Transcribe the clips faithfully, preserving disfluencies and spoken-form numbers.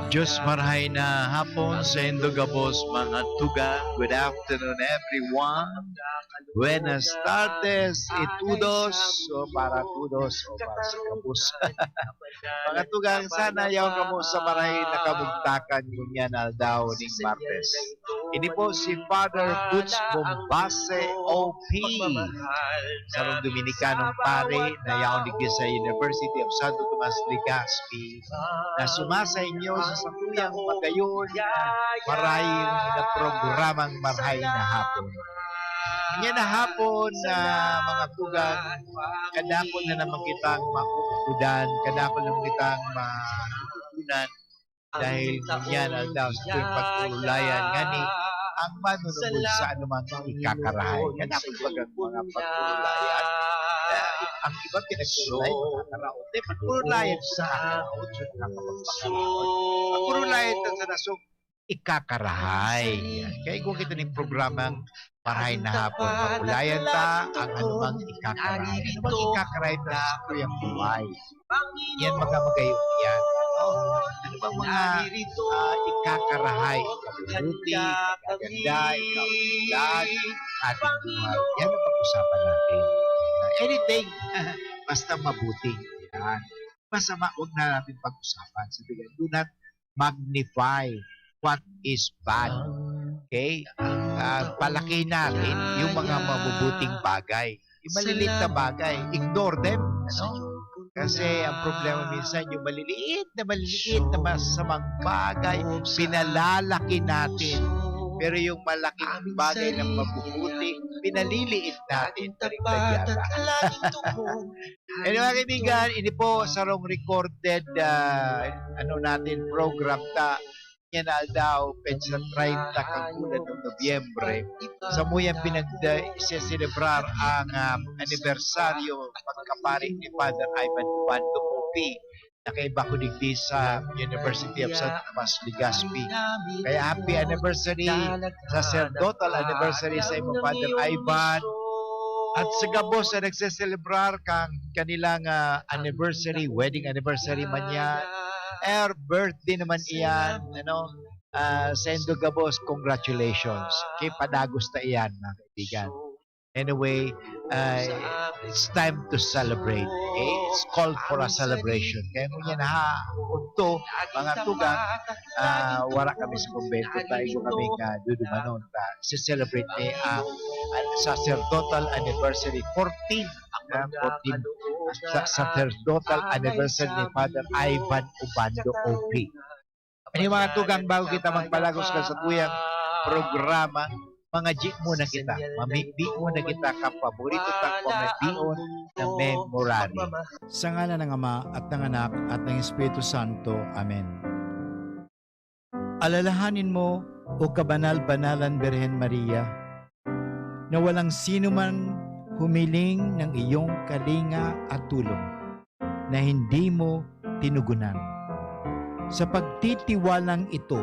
Diyos marhay na hapon saindo gabos, mga tugang. Good afternoon, everyone. Buenas tardes y todos, o para todos, o para sa gabos. Mga tugang, sana yaon kamo sa marhay na kabugtakan ngunyan aldaw ning Martes. Ini po si Father Butch Bombase, O P, sarong Dominikanong pare na yaon digdi sa University of Santo Tomas, Legazpi, na sumasa inyo sa sakuyang magayon, marhay na programang Marhay na Hapon. Ngunyan na hapon, ah, mga tugang, kadakul na naman kitang mauudan, kadakul na naman kitang mauunan, dahil ngunyan aldaw sa tuwing pagpurulayan ngani ang manunubod sa anumang ikakarahay. Kadakul bagang mga pagpurulayan. Ah, ang iba pinagpurulay, mga karaote, pagpurulayan sa karaote, sa nakapagpakaraote. Pagpurulayan ta sa nasog, ikakarahay. Yan. Kaya kung kita ning programang Marhay na Hapon, pagpurulayan ta ang anumang ikakarahay. Anumang ikakarahay ta sa tuyang buhay. Yan, mga magayon yan. Oh, ano bang mga, ah, ikakarahay? Ikabubuti, ikaganda, ikabulag, ating buhay. Yan ang pag-usapan natin. Anything, basta mabuti. Yan. Masama, wag na natin pag-usapan. Sabi nga, do not magnify what is bad. Okay? Ah, palaki natin yung mga mabubuting bagay. Yung maliliit na bagay, ignore them. Ano? Kasi ang problema minsan, yung maliliit na, maliliit na masamang bagay, pinalalaki natin. Pero yung malaking bagay na mabubuti, pinaliliit natin. Baliktad yata. Anyway, mga kaibigan, ini po sarong recorded, ah, ano natin, program ta. Yan na aldaw, petsa treinta kan bulan ng Nobyembre, samuyang pinagda-, iseselebrar ang, ah, anibersaryo pagkapari ni Father Ivan Ubando, O P, na kaiba ko digdi sa University of Santo Tomas, Legazpi. Kaya happy anniversary, sacerdotal anniversary sa imo, Father Ivan. At sa gabos na nagseselebrar kan kanilang, ah, anniversary, wedding anniversary man yan, or birthday naman iyan, ano, ah, saindo gabos, congratulations. Kay padagos ta iyan, mga kaibigan. Anyway, ah, it's time to celebrate. Okay? It's called for a celebration. Kaya ngunyan ha, udto, mga tugang, ah, wara kami sa kumbento, ta igwa kami nga dudumanon, ta si-celebrate mi ang sacerdotal anniversary, fourteen, ah, fourteen, sa sacerdotal anniversary ni Father Ivan Ubando, O P. Ano yung mga tugang, bago kita magpalagos kan satuyang programa, mangadi muna kita. Mamibi muna kita kan paborito tang pamibion na memorary. Sa ngalan ng Ama, at ng Anak, at ng Espiritu Santo. Amen. Alalahanin mo, O kabanal-banalan Birhen Maria, na walang sino man humiling ng iyong kalinga at tulong na hindi mo tinugunan. Sa pagtitiwalang ito,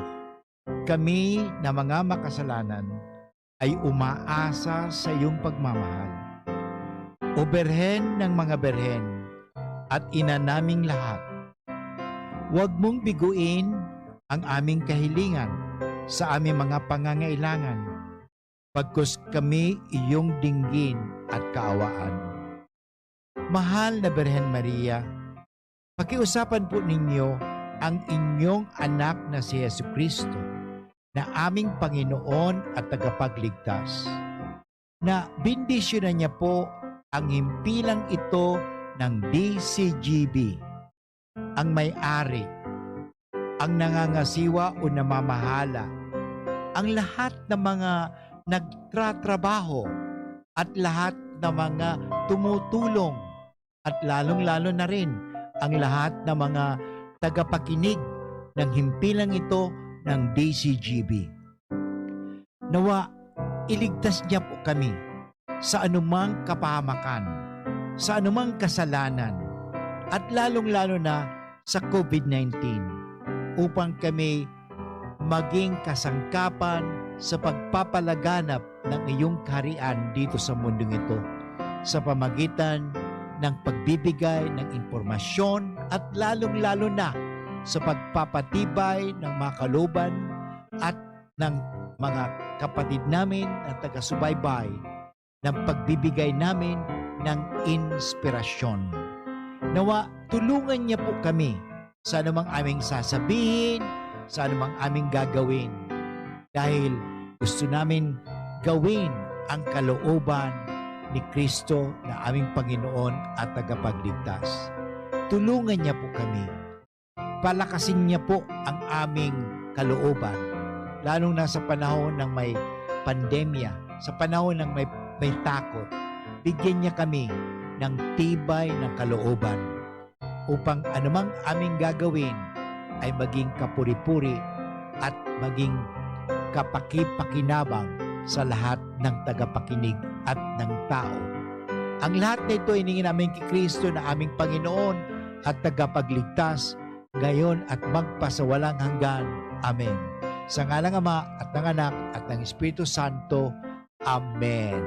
kami na mga makasalanan ay umaasa sa iyong pagmamahal. O Birhen ng mga Birhen at Ina naming lahat, huwag mong biguin ang aming kahilingan sa aming mga pangangailangan, pagkos kami iyong dinggin at kaawaan. Mahal na Birhen Maria, pakiusapan po ninyo ang inyong anak na si Jesu-Cristo, na aming Panginoon at Tagapagligtas, na bendisyonan niya po ang himpilang ito ng D C G B, ang may-ari, ang nangangasiwa o namamahala, ang lahat ng mga nagtratrabaho at lahat ng mga tumutulong, at lalong-lalo na rin ang lahat ng mga tagapakinig ng himpilang ito ng D C G B. Nawa, iligtas niya po kami sa anumang kapahamakan, sa anumang kasalanan, at lalong-lalo na sa COVID nineteen, upang kami maging kasangkapan sa pagpapalaganap ng iyong kaharian dito sa mundong ito, sa pamagitan ng pagbibigay ng impormasyon at lalong-lalo na sa pagpapatibay ng mga kalooban at ng mga kapatid namin na taga-subaybay ng pagbibigay namin ng inspirasyon. Nawa, tulungan niya po kami sa anumang aming sasabihin, sa anumang aming gagawin. Dahil gusto namin gawin ang kalooban ni Kristo na aming Panginoon at Tagapagligtas. Tulungan niya po kami. Palakasin niya po ang aming kalooban, lalong na sa panahon ng may pandemya, sa panahon ng may, may takot. Bigyan niya kami ng tibay na kalooban upang anumang aming gagawin ay maging kapuri-puri at maging kapakipakinabang sa lahat ng tagapakinig at ng tao. Ang lahat na ito hiningi namin kay Kristo na aming Panginoon at Tagapagligtas, ngayon at magpasawalang hanggan. Amen. Sa ngalan ng Ama at ng Anak at ng Espiritu Santo. Amen.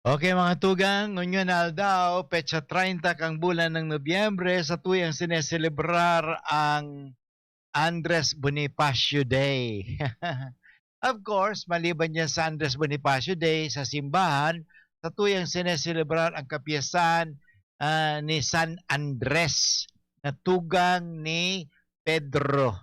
Okay, mga tugang, ngunyan na aldaw, petsa treinta kang bulan ng Nobyembre, sa tuyang sineselebrar ang Andres Bonifacio Day. Of course, maliban niya sa Andres Bonifacio Day, sa simbahan, sa tuyang sineselebrar ang kapiyasan, ah, ni San Andres na tugang ni Pedro,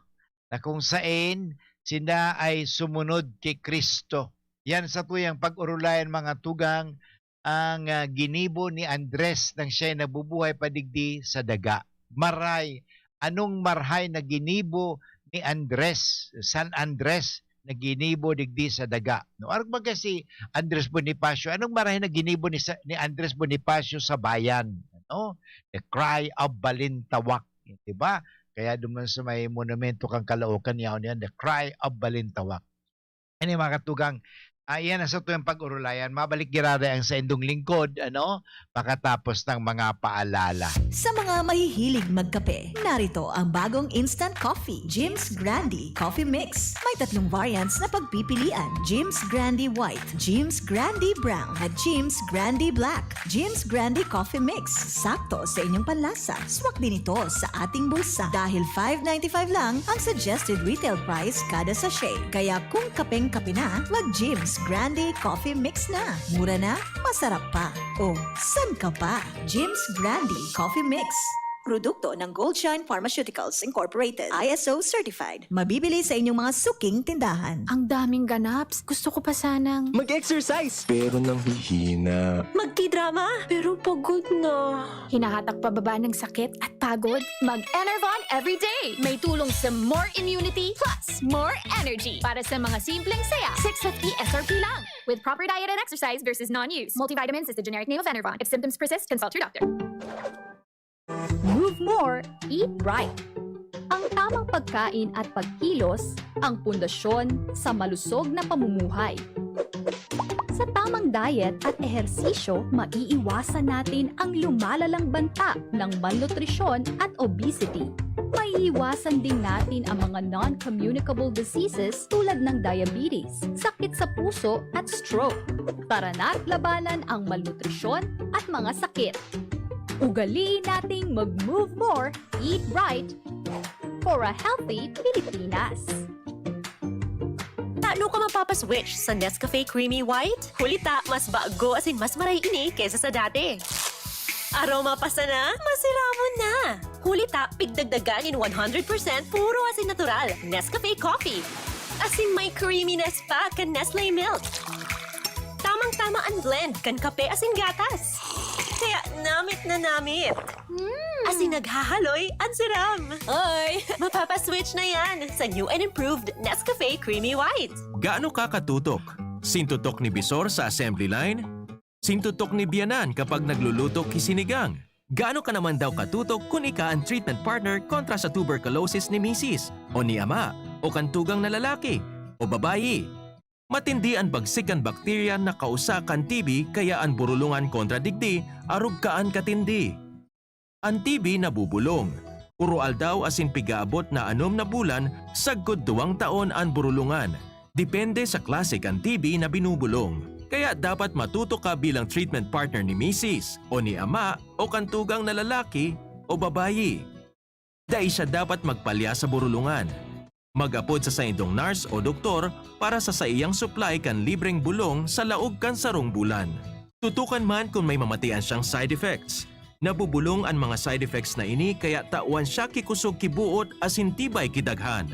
na kung saen sinda ay sumunod ki Cristo. Yan sa tuyang pag-orolayan, mga tugang, ang, ah, ginibo ni Andres nang siya'y nabubuhay pa digdi sa daga. Maray, anong marhay na ginibo ni Andres, San Andres, na ginibo digdi sa daga? No, arog man kaya si Andres Bonifacio, anong marhay na ginibo ni sa, ni Andres Bonifacio sa bayan? Ano? The Cry of Balintawak, di ba? Kaya duman sa may monumento kan Caloocan, yaon yan, The Cry of Balintawak. Ano, mga katugang, ah, iyan ang satuyang pag-orolayan. Mabalik giraray ang saindong lingkod, ano, pakatapos ng mga paalala. Sa mga mahihilig magkape, narito ang bagong instant coffee, Jim's Grande Coffee Mix. May tatlong variants na pagpipilian: Jim's Grande White, Jim's Grande Brown, at Jim's Grande Black. Jim's Grande Coffee Mix, sakto sa inyong panlasa. Swak din ito sa ating bulsa dahil five ninety-five lang ang suggested retail price kada sachet. Kaya kung kapeng-kape na, mag Jim's Grande Coffee Mix na. Mura na, masarap pa. O, san ka pa? Jim's Grande Coffee Mix. Produkto ng Goldshine Pharmaceuticals Incorporated, I S O certified. Mabibili sa inyong mga suking tindahan. Ang daming ganap. Gusto ko pa sanang Mag-exercise! Pero nanghihina. Magtidrama? Pero pagod na. Hinahatak pababa ng sakit at pagod? Mag-Enervon everyday! May tulong sa more immunity plus more energy para sa mga simpleng saya. Six fifty S R P lang. With proper diet and exercise versus non-use. Multivitamins is the generic name of Enervon. If symptoms persist, consult your doctor. Move more, eat right. Ang tamang pagkain at pagkilos ang pundasyon sa malusog na pamumuhay. Sa tamang diet at ehersisyo, maiiwasan natin ang lumalalang banta ng malnutrisyon at obesity. Maiiwasan din natin ang mga non-communicable diseases tulad ng diabetes, sakit sa puso at stroke. Tara na't labanan ang malnutrisyon at mga sakit. Ugaliin nating mag-move more, eat right for a healthy Pilipinas. Tano ka mapapa-switch sa Nescafe Creamy White? Huli ta, mas bago asin mas maray ini kaysa sa dati. Aroma pa sana, masiramon na! Huli ta, pigdagdagan nin one hundred percent puro asin natural, Nescafe Coffee. Asin may creaminess pa kan Nestle Milk. Tamang-tama an blend kan kape asin gatas. Kaya namit na namit. Mm. Asin naghahaloy an siram. Oy, mapapa-switch na yan sa new and improved Nescafe Creamy White. Gaano ka katutok? Sintutok ni bisor sa assembly line? Sintutok ni biyanan kapag nagluluto ki sinigang? Gaano ka naman daw katutok kun ika an treatment partner kontra sa tuberculosis ni misis, o ni ama, o kan tugang na lalaki, o babayi? Matindi an bagsik kan bakterya na kausa kan T B, kaya an burulungan kontra digdi arog kaan katindi. An T B nabubulong. Puro aldaw asin pigaabot na anom na bulan, sagkod duwang taon an burulungan. Depende sa klase kan T B na binubulong. Kaya dapat matutok ka bilang treatment partner ni misis, o ni ama, o kan tugang na lalaki o babayi. Dai siya dapat magpalya sa burulungan. Mag-apod sa saindong nurse o doktor para sa saiyang supply kan libreng bulong sa laog kan sarong bulan. Tutukan man kun may mamatian siyang side effects. Nabubulong an mga side effects na ini kaya tawan siya ki kusog ki buot asin tibay ki daghan.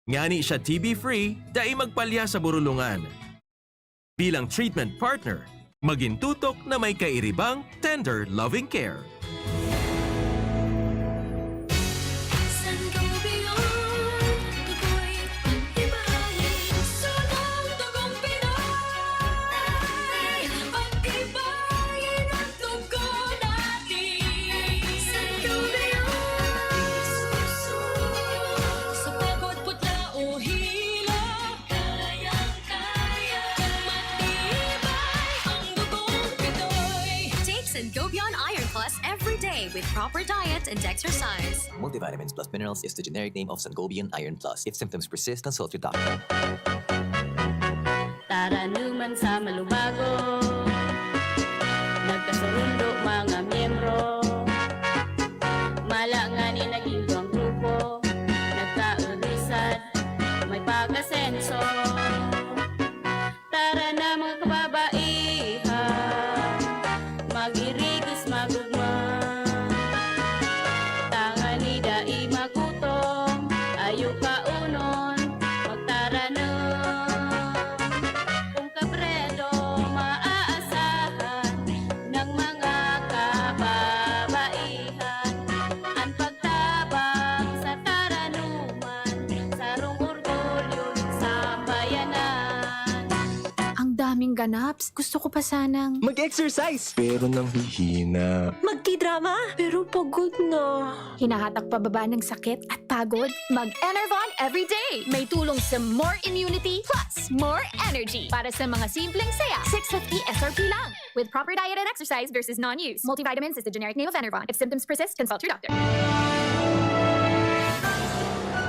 Ngani siya T B free, dai magpalya sa burulungan. Bilang treatment partner, magin tutok na may kairibang tender loving care. Sangobion, tukoy, pag-ibahin, sunong dugong Pinoy, pag-ibahin ang dugo natin. Sangobion, sa pagod, putla o hilo, kayang-kaya, matibay ang dugong Pinoy. Take Sangobion Iron Plus every day with proper diet and exercise. Multivitamins plus minerals is the generic name of Sangobion Iron Plus. If symptoms persist, consult your doctor. Taranuman sa malubago, nagkasurundo mga miyembro. Mala ngani naging duwang grupo, nagkaulisan, may pag-asenso. Tara na, mga kababaihan, mag-irigis, magugma. Tangani dai magutom, ayo kaunon, magtaranom. Kun kabredo maaasahan ng mga kababaihan, an pagtabang sa taranuman, sarong orgulyo nin sambayanan. Ang daming ganaps. Gusto ko pa sanang Mag-exercise! Pero nanghihina. Magkidrama! Pero pagod na. Hinahatak pababa ng sakit at pagod? Mag-Enervon everyday! May tulong sa more immunity plus more energy para sa mga simpleng saya. Six fifty S R P lang. With proper diet and exercise versus non-use. Multivitamins is the generic name of Enervon. If symptoms persist, consult your doctor.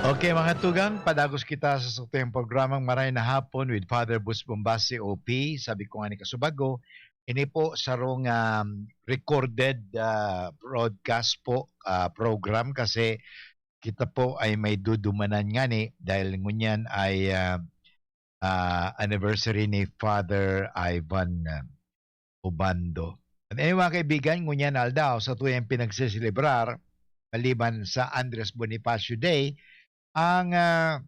Okay, mga tugang, padagos kita sa satuyang programang Maray na Hapon with Father Bus Bombasi, O P. Sabi ko nga ni kasubago, ini po sarong, um, recorded, ah, broadcast po, ah, program kasi kita po ay may dudumanan ngani dahil ngunyan ay, ah, ah, anniversary ni Father Ivan, ah, Obando. At anyway, mga kaibigan, ngunyan na aldaw, satuyang pinagseselebrar, maliban sa Andres Bonifacio Day, ang, ah,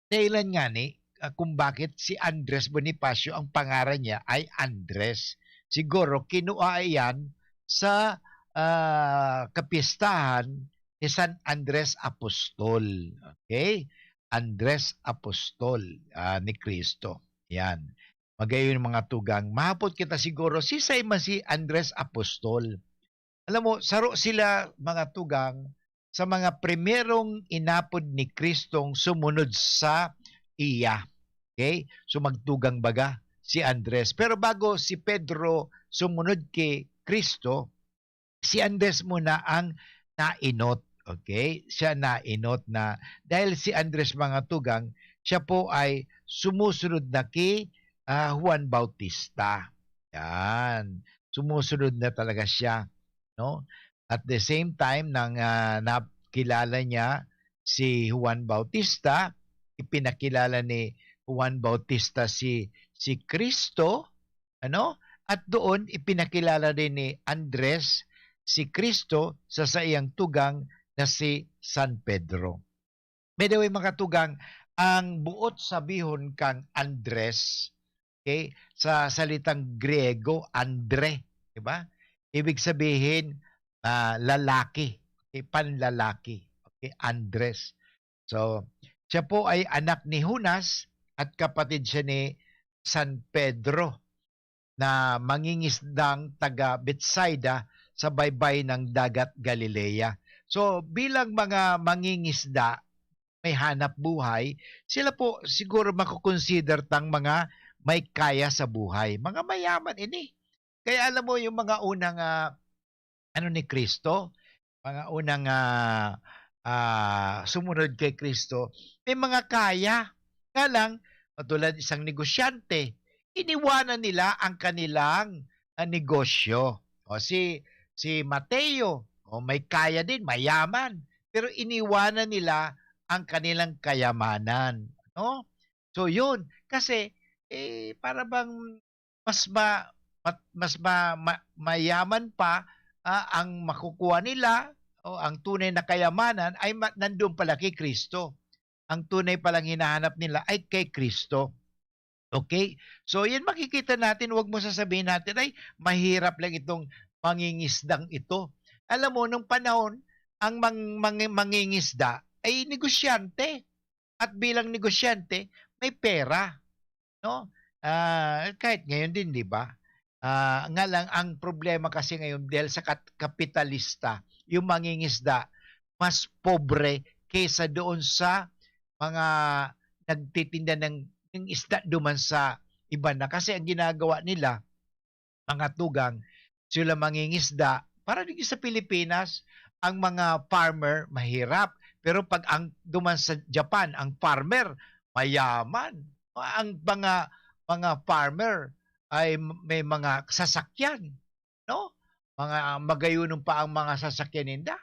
dahilan ngani, ah, kung bakit si Andres Bonifacio ang pangaran niya ay Andres. Siguro, kinua iyan sa, ah, kapistahan ni San Andres Apostol. Okay? Andres Apostol, ah, ni Cristo. Yan. Magayon, mga tugang. Mahapot kita siguro, sisay man si Andres Apostol? Alam mo, saro sila, mga tugang, sa mga primerong inapod ni Cristong sumunod sa iya. Okay? So, magtugang baga si Andres. Pero bago si Pedro sumunod ki Cristo, si Andres muna ang nainot. Okay? Siya nainot na, dahil si Andres, mga tugang, siya po ay sumusunod na ki, ah, Juan Bautista. Yan. Sumusunod na talaga siya, no? At the same time, nang, ah, nakilala niya si Juan Bautista, ipinakilala ni Juan Bautista si, si Cristo, ano? At doon, ipinakilala din ni Andres si Cristo sa saiyang tugang na si San Pedro. By the way, mga tugang, ang buot sabihon kang Andres, okay, sa salitang Griego, andre, di ba? Ibig sabihin, ah, lalaki, okay, panlalaki, okay, Andres. So, siya po ay anak ni Junas at kapatid siya ni San Pedro na mangingisdang taga Betsaida sa baybay ng Dagat Galilea. So, bilang mga mangingisda, may hanap buhay, sila po siguro makokonsider tang mga may kaya sa buhay. Mga mayaman ini. Kaya alam mo, yung mga unang, ah, ano ni Cristo, mga unang, ah, ah, sumunod kay Cristo, may mga kaya. Nga lang, katulad isang negosyante, iniwanan nila ang kanilang, ah, negosyo. O si, si Mateo, O may kaya din, mayaman. Pero iniwanan nila ang kanilang kayamanan, no? So yun, kasi, eh, para bang mas ma-, mat-, mas ma-, ma-, mayaman pa, ah, ang makukuha nila, o ang tunay na kayamanan ay ma-, nandun pala kay Cristo. Ang tunay palang hinahanap nila ay kay Cristo. Okay? So, yan makikita natin, wag mo sasabihin natin, "Ay, mahirap lang itong mangingisdang ito." Alam mo, nung panahon, ang mang-, mang-, mangingisda ay negosyante. At bilang negosyante, may pera, no? Ah, kahit ngayon din, di ba? Ah, nga lang, ang problema kasi ngayon, dahil sa kat-, kapitalista, yung mangingisda, mas pobre kaysa doon sa mga nagtitinda ng, ng isda duman sa iba na. Kasi ang ginagawa nila, mga tugang, sila mangingisda. Para dito sa Pilipinas, ang mga farmer mahirap. Pero pag ang duman sa Japan, ang farmer mayaman. Ang mga, mga farmer ay may mga sasakyan, no? Mga magayunon pa ang mga sasakyan ninda.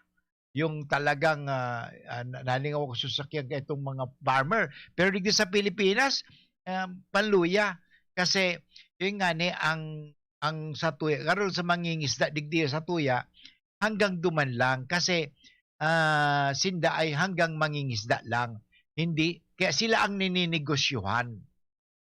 Yung talagang, ah, ah, na-, nalingaw ako sa sasakyan kay itong mga farmer. Pero digdi sa Pilipinas, um, panluya. Kasi, yun nga ni, ang, ang satuya, karon sa mangingisda, digdi satuya, hanggang duman lang. Kasi, ah, sinda ay hanggang mangingisda lang. Hindi, kaya sila ang nininegosyohan.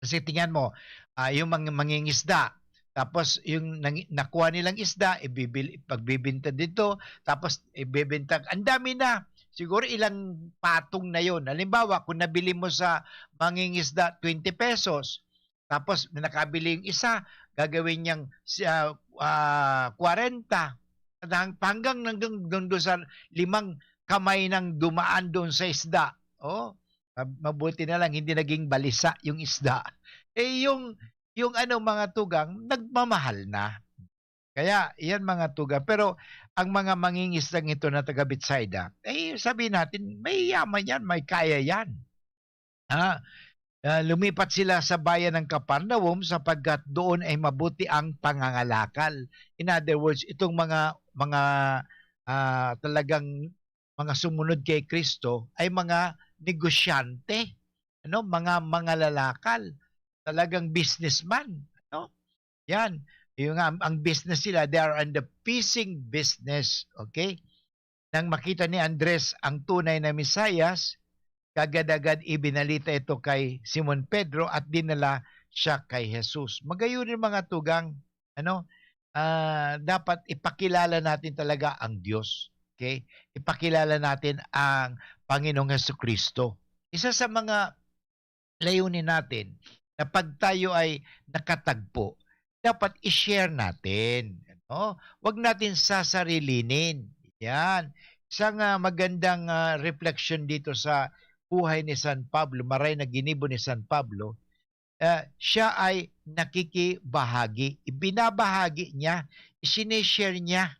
Kasi tingnan mo, ah, yung mang-, mangingisda, tapos yung nangi-, nakuha nilang isda, ibibili, pagbibinta dito, tapos ibibinta, ang dami na. Siguro ilang patong na yon. Halimbawa, kung nabili mo sa mangingisda, twenty pesos, tapos nakabili yung isa, gagawin niyang, ah, ah, kwarenta. At hang-, hanggang, hanggang doon sa limang kamay nang dumaan doon sa isda. Oh, mab-, mabuti na lang hindi naging balisa yung isda. Eh, yung, yung ano, mga tugang, nagmamahal na. Kaya, yan mga tugang. Pero, ang mga mangingisdang ito na taga Betsaida, eh, sabi natin, may yaman yan, may kaya yan. Ah, ah, lumipat sila sa bayan ng Capernaum sapagkat doon ay mabuti ang pangangalakal. In other words, itong mga, mga, ah, talagang mga sumunod kay Cristo ay mga negosyante, ano, mga mangalalakal, talagang businessman, ano? Yan. Yung nga, ang, ang business nila, they are on the fishing business, okay? Nang makita ni Andres ang tunay na Mesiyas, kagad-agad ibinalita ito kay Simon Pedro at dinala siya kay Jesus. Magayon rin, mga tugang, ano, ah, dapat ipakilala natin talaga ang Diyos. Okay? Ipakilala natin ang Panginoong Jesucristo. Isa sa mga layunin natin na pag tayo ay nakatagpo, dapat i-share natin, ano? Huwag natin sasarilinin. Yan. Isang, ah, magandang, ah, reflection dito sa buhay ni San Pablo, maray na ginibo ni San Pablo, ah, siya ay nakikibahagi. Ibinabahagi niya, isinishare niya.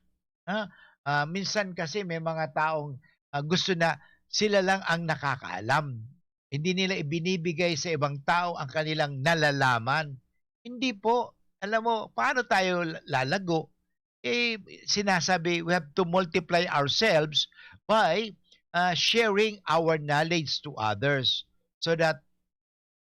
Ah, ah, minsan kasi may mga taong, ah, gusto na sila lang ang nakakaalam. Hindi nila ibinibigay sa ibang tao ang kanilang nalalaman. Hindi po. Alam mo, paano tayo la-, lalago? Eh, sinasabi, we have to multiply ourselves by, ah, sharing our knowledge to others. So that,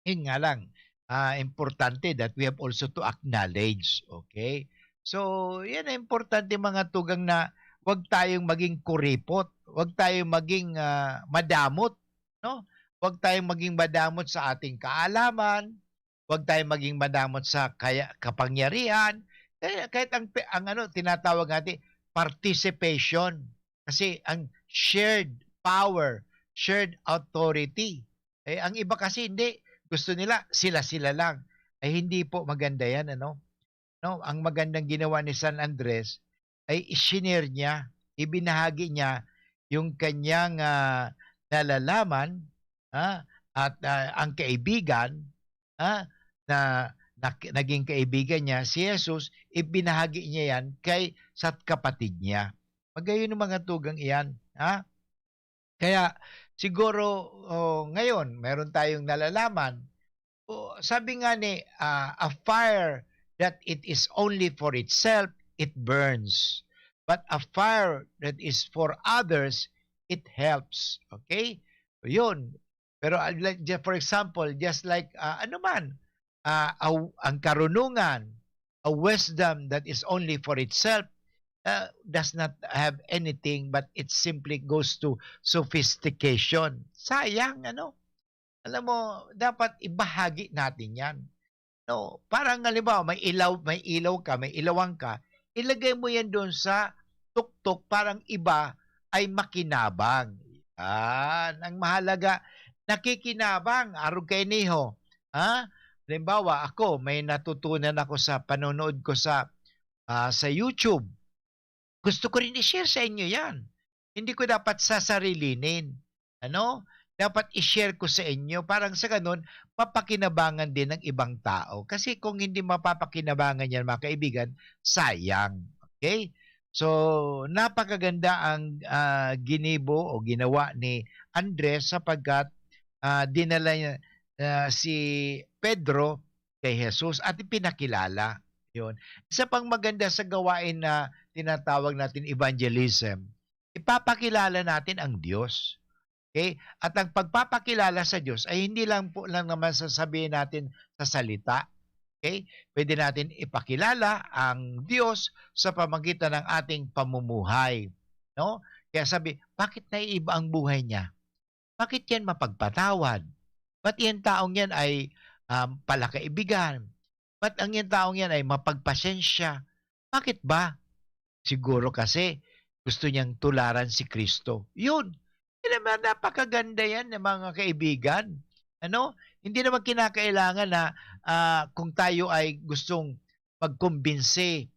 yun nga lang, ah, importante that we have also to acknowledge. Okay? So, yan ang importante, mga tugang, na wag tayong maging kuripot, wag tayong maging, ah, madamot, no? Wag tayong maging madamot sa ating kaalaman, wag tayong maging madamot sa kaya, kapangyarihan. Kaya kahit ang pe-, ang ano, tinatawag natin, participation. Kasi ang shared power, shared authority. Eh, ang iba kasi hindi. Gusto nila, sila-sila lang. Ay, hindi po maganda yan, ano? No? Ang magandang ginawa ni San Andres ay isinare niya, ibinahagi niya yung kanyang, ah, nalalaman, ah, at, ah, ang kaibigan, ah, na, na naging kaibigan niya, si Jesus, ibinahagi niya yan kay, sa kapatid niya. Magayon ang mga tugang iyan, ha? Kaya siguro, oh, ngayon, meron tayong nalalaman. Oh, sabi nga ni, ah, "A fire that it is only for itself, it burns." but a fire that is for others, it helps. Okay? Yun. Pero, ah, like, ju-, for example, just like, ah, ano man, ah, a, ang karunungan, a wisdom that is only for itself, ah, does not have anything, but it simply goes to sophistication. Sayang, ano? Alam mo, dapat ibahagi natin yan. No? Parang halimbawa, may ilaw, may ilaw ka, may ilawan ka, ilagay mo yan doon sa tuktok para ang iba ay makinabang. Yan. Ang mahalaga, nakikinabang, arog kaini ho. Ha? Halimbawa, ako, may natutunan ako sa panonood ko sa, ah, sa YouTube. Gusto ko rin i-share sa inyo yan. Hindi ko dapat sasarilinin. Ano? Dapat i-share ko sa inyo. Parang sa ganun, mapakinabangan din ng ibang tao. Kasi kung hindi mapapakinabangan yan, mga kaibigan, sayang. Okay? So, napakaganda ang, ah, ginibo o ginawa ni Andres sapagkat, ah, dinala niya, ah, si Pedro kay Jesus at ipinakilala. Yun. Isa pang maganda sa gawain na tinatawag natin evangelism, ipapakilala natin ang Diyos. Okay? At ang pagpapakilala sa Diyos ay hindi lang po lang naman sasabihin natin sa salita. Okay? Pwede natin ipakilala ang Diyos sa pamagitan ng ating pamumuhay. No? Kaya sabi, bakit naiiba ang buhay niya? Bakit yan mapagpatawad? Ba't yan taong yan ay, um, palakaibigan? Ba't ang yan taong yan ay mapagpasensya? Bakit ba? Siguro kasi gusto niyang tularan si Kristo. Yun. Yun naman, napakaganda yan, mga kaibigan. Ano? Hindi naman kinakailangan na, ah, kung tayo ay gustong magkumbinsi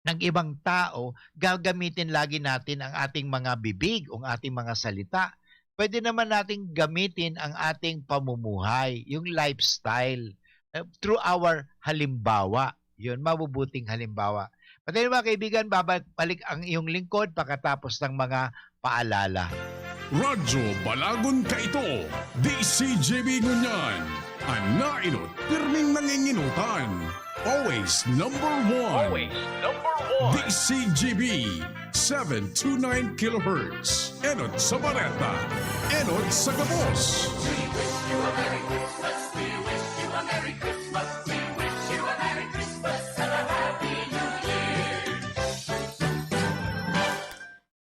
ng ibang tao, gagamitin lagi natin ang ating mga bibig, ang ating mga salita. Pwede naman nating gamitin ang ating pamumuhay, yung lifestyle, eh, through our halimbawa. Yun, mabubuting halimbawa. Pati mga kaibigan, babalik ang iyong lingkod pagkatapos ng mga paalala. Radyo Balagon Kaito, D C G B ngunyan. An nainot, pirming nanginginotan. Always number one. Always number one. D C G B, seven two nine kilohertz. Enot sa Bareta. Enot sa Gabos. We wish you a Merry Christmas. We wish you a Merry Christmas. We wish you a Merry Christmas and a Happy New Year.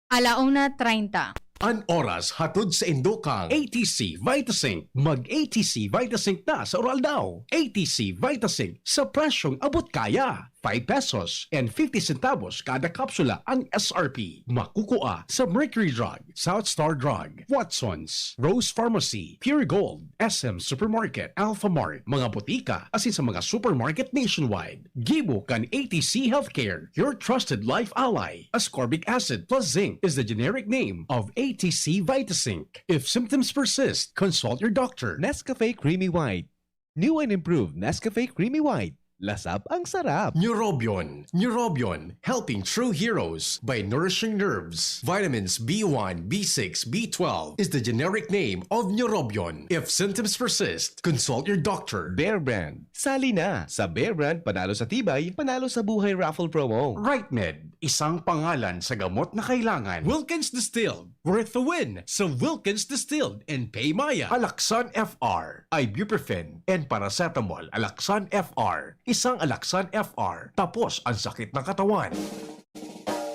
Alauna treinta. An oras hatod sa indukang A T C Vitazinc. Mag A T C Vitazinc na sa Uraldaw. A T C Vitazinc sa presyong abot kaya. Five pesos and fifty centavos kada kapsula ang S R P. Makukua sa Mercury Drug, South Star Drug, Watson's, Rose Pharmacy, Pure Gold, S M Supermarket, Alpha Mart, mga botika, asin sa mga supermarket nationwide. Gibo kan A T C Healthcare, your trusted life ally. Ascorbic acid plus zinc is the generic name of A T C Vitazinc. If symptoms persist, consult your doctor. Nescafe Creamy White. New and improved Nescafe Creamy White. Lasap ang sarap! Neurobion. Neurobion, helping true heroes by nourishing nerves. Vitamins B one, B six, B twelve is the generic name of Neurobion. If symptoms persist, consult your doctor. Bear Brand. Sali na! Sa Bear Brand, panalo sa tibay, panalo sa buhay raffle promo. Right Med, isang pangalan sa gamot na kailangan. Wilkins Distilled, worth the win sa Wilkins Distilled and Paymaya. Alaxan F R, ibuprofen, and paracetamol. Alaxan F R, isang Alaxan F R, tapos ang sakit ng katawan.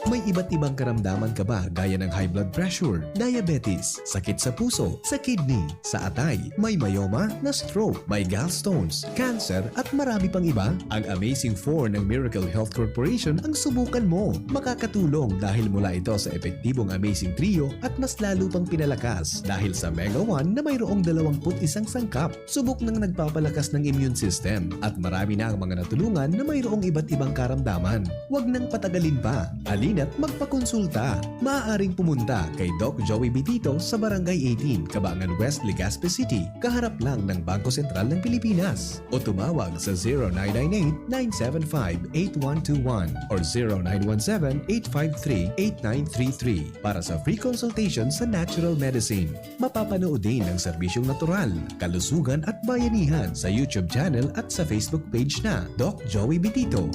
May iba't ibang karamdaman ka ba gaya ng high blood pressure, diabetes, sakit sa puso, sa kidney, sa atay, may myoma, na-stroke, may gallstones, cancer at marami pang iba? Ang Amazing four ng Miracle Health Corporation ang subukan mo. Makakatulong dahil mula ito sa epektibong Amazing Trio at mas lalo pang pinalakas dahil sa Mega one na mayroong dalawang put isang sangkap. Subok nang nagpapalakas ng immune system at marami na ang mga natulungan na mayroong iba't ibang karamdaman. Huwag nang patagalin pa. Halina't magpakonsulta. Maaaring pumunta kay Doc Joey Bitito sa Barangay eighteen, Cabangan West, Legazpi City, kaharap lang ng Bangko Sentral ng Pilipinas. O tumawag sa zero nine nine eight, nine seven five, eight one two one or zero nine one seven, eight five three, eight nine three three para sa free consultation sa natural medicine. Mapapanood din ang serbisyong natural, kalusugan at bayanihan sa YouTube channel at sa Facebook page na Doc Joey Bitito.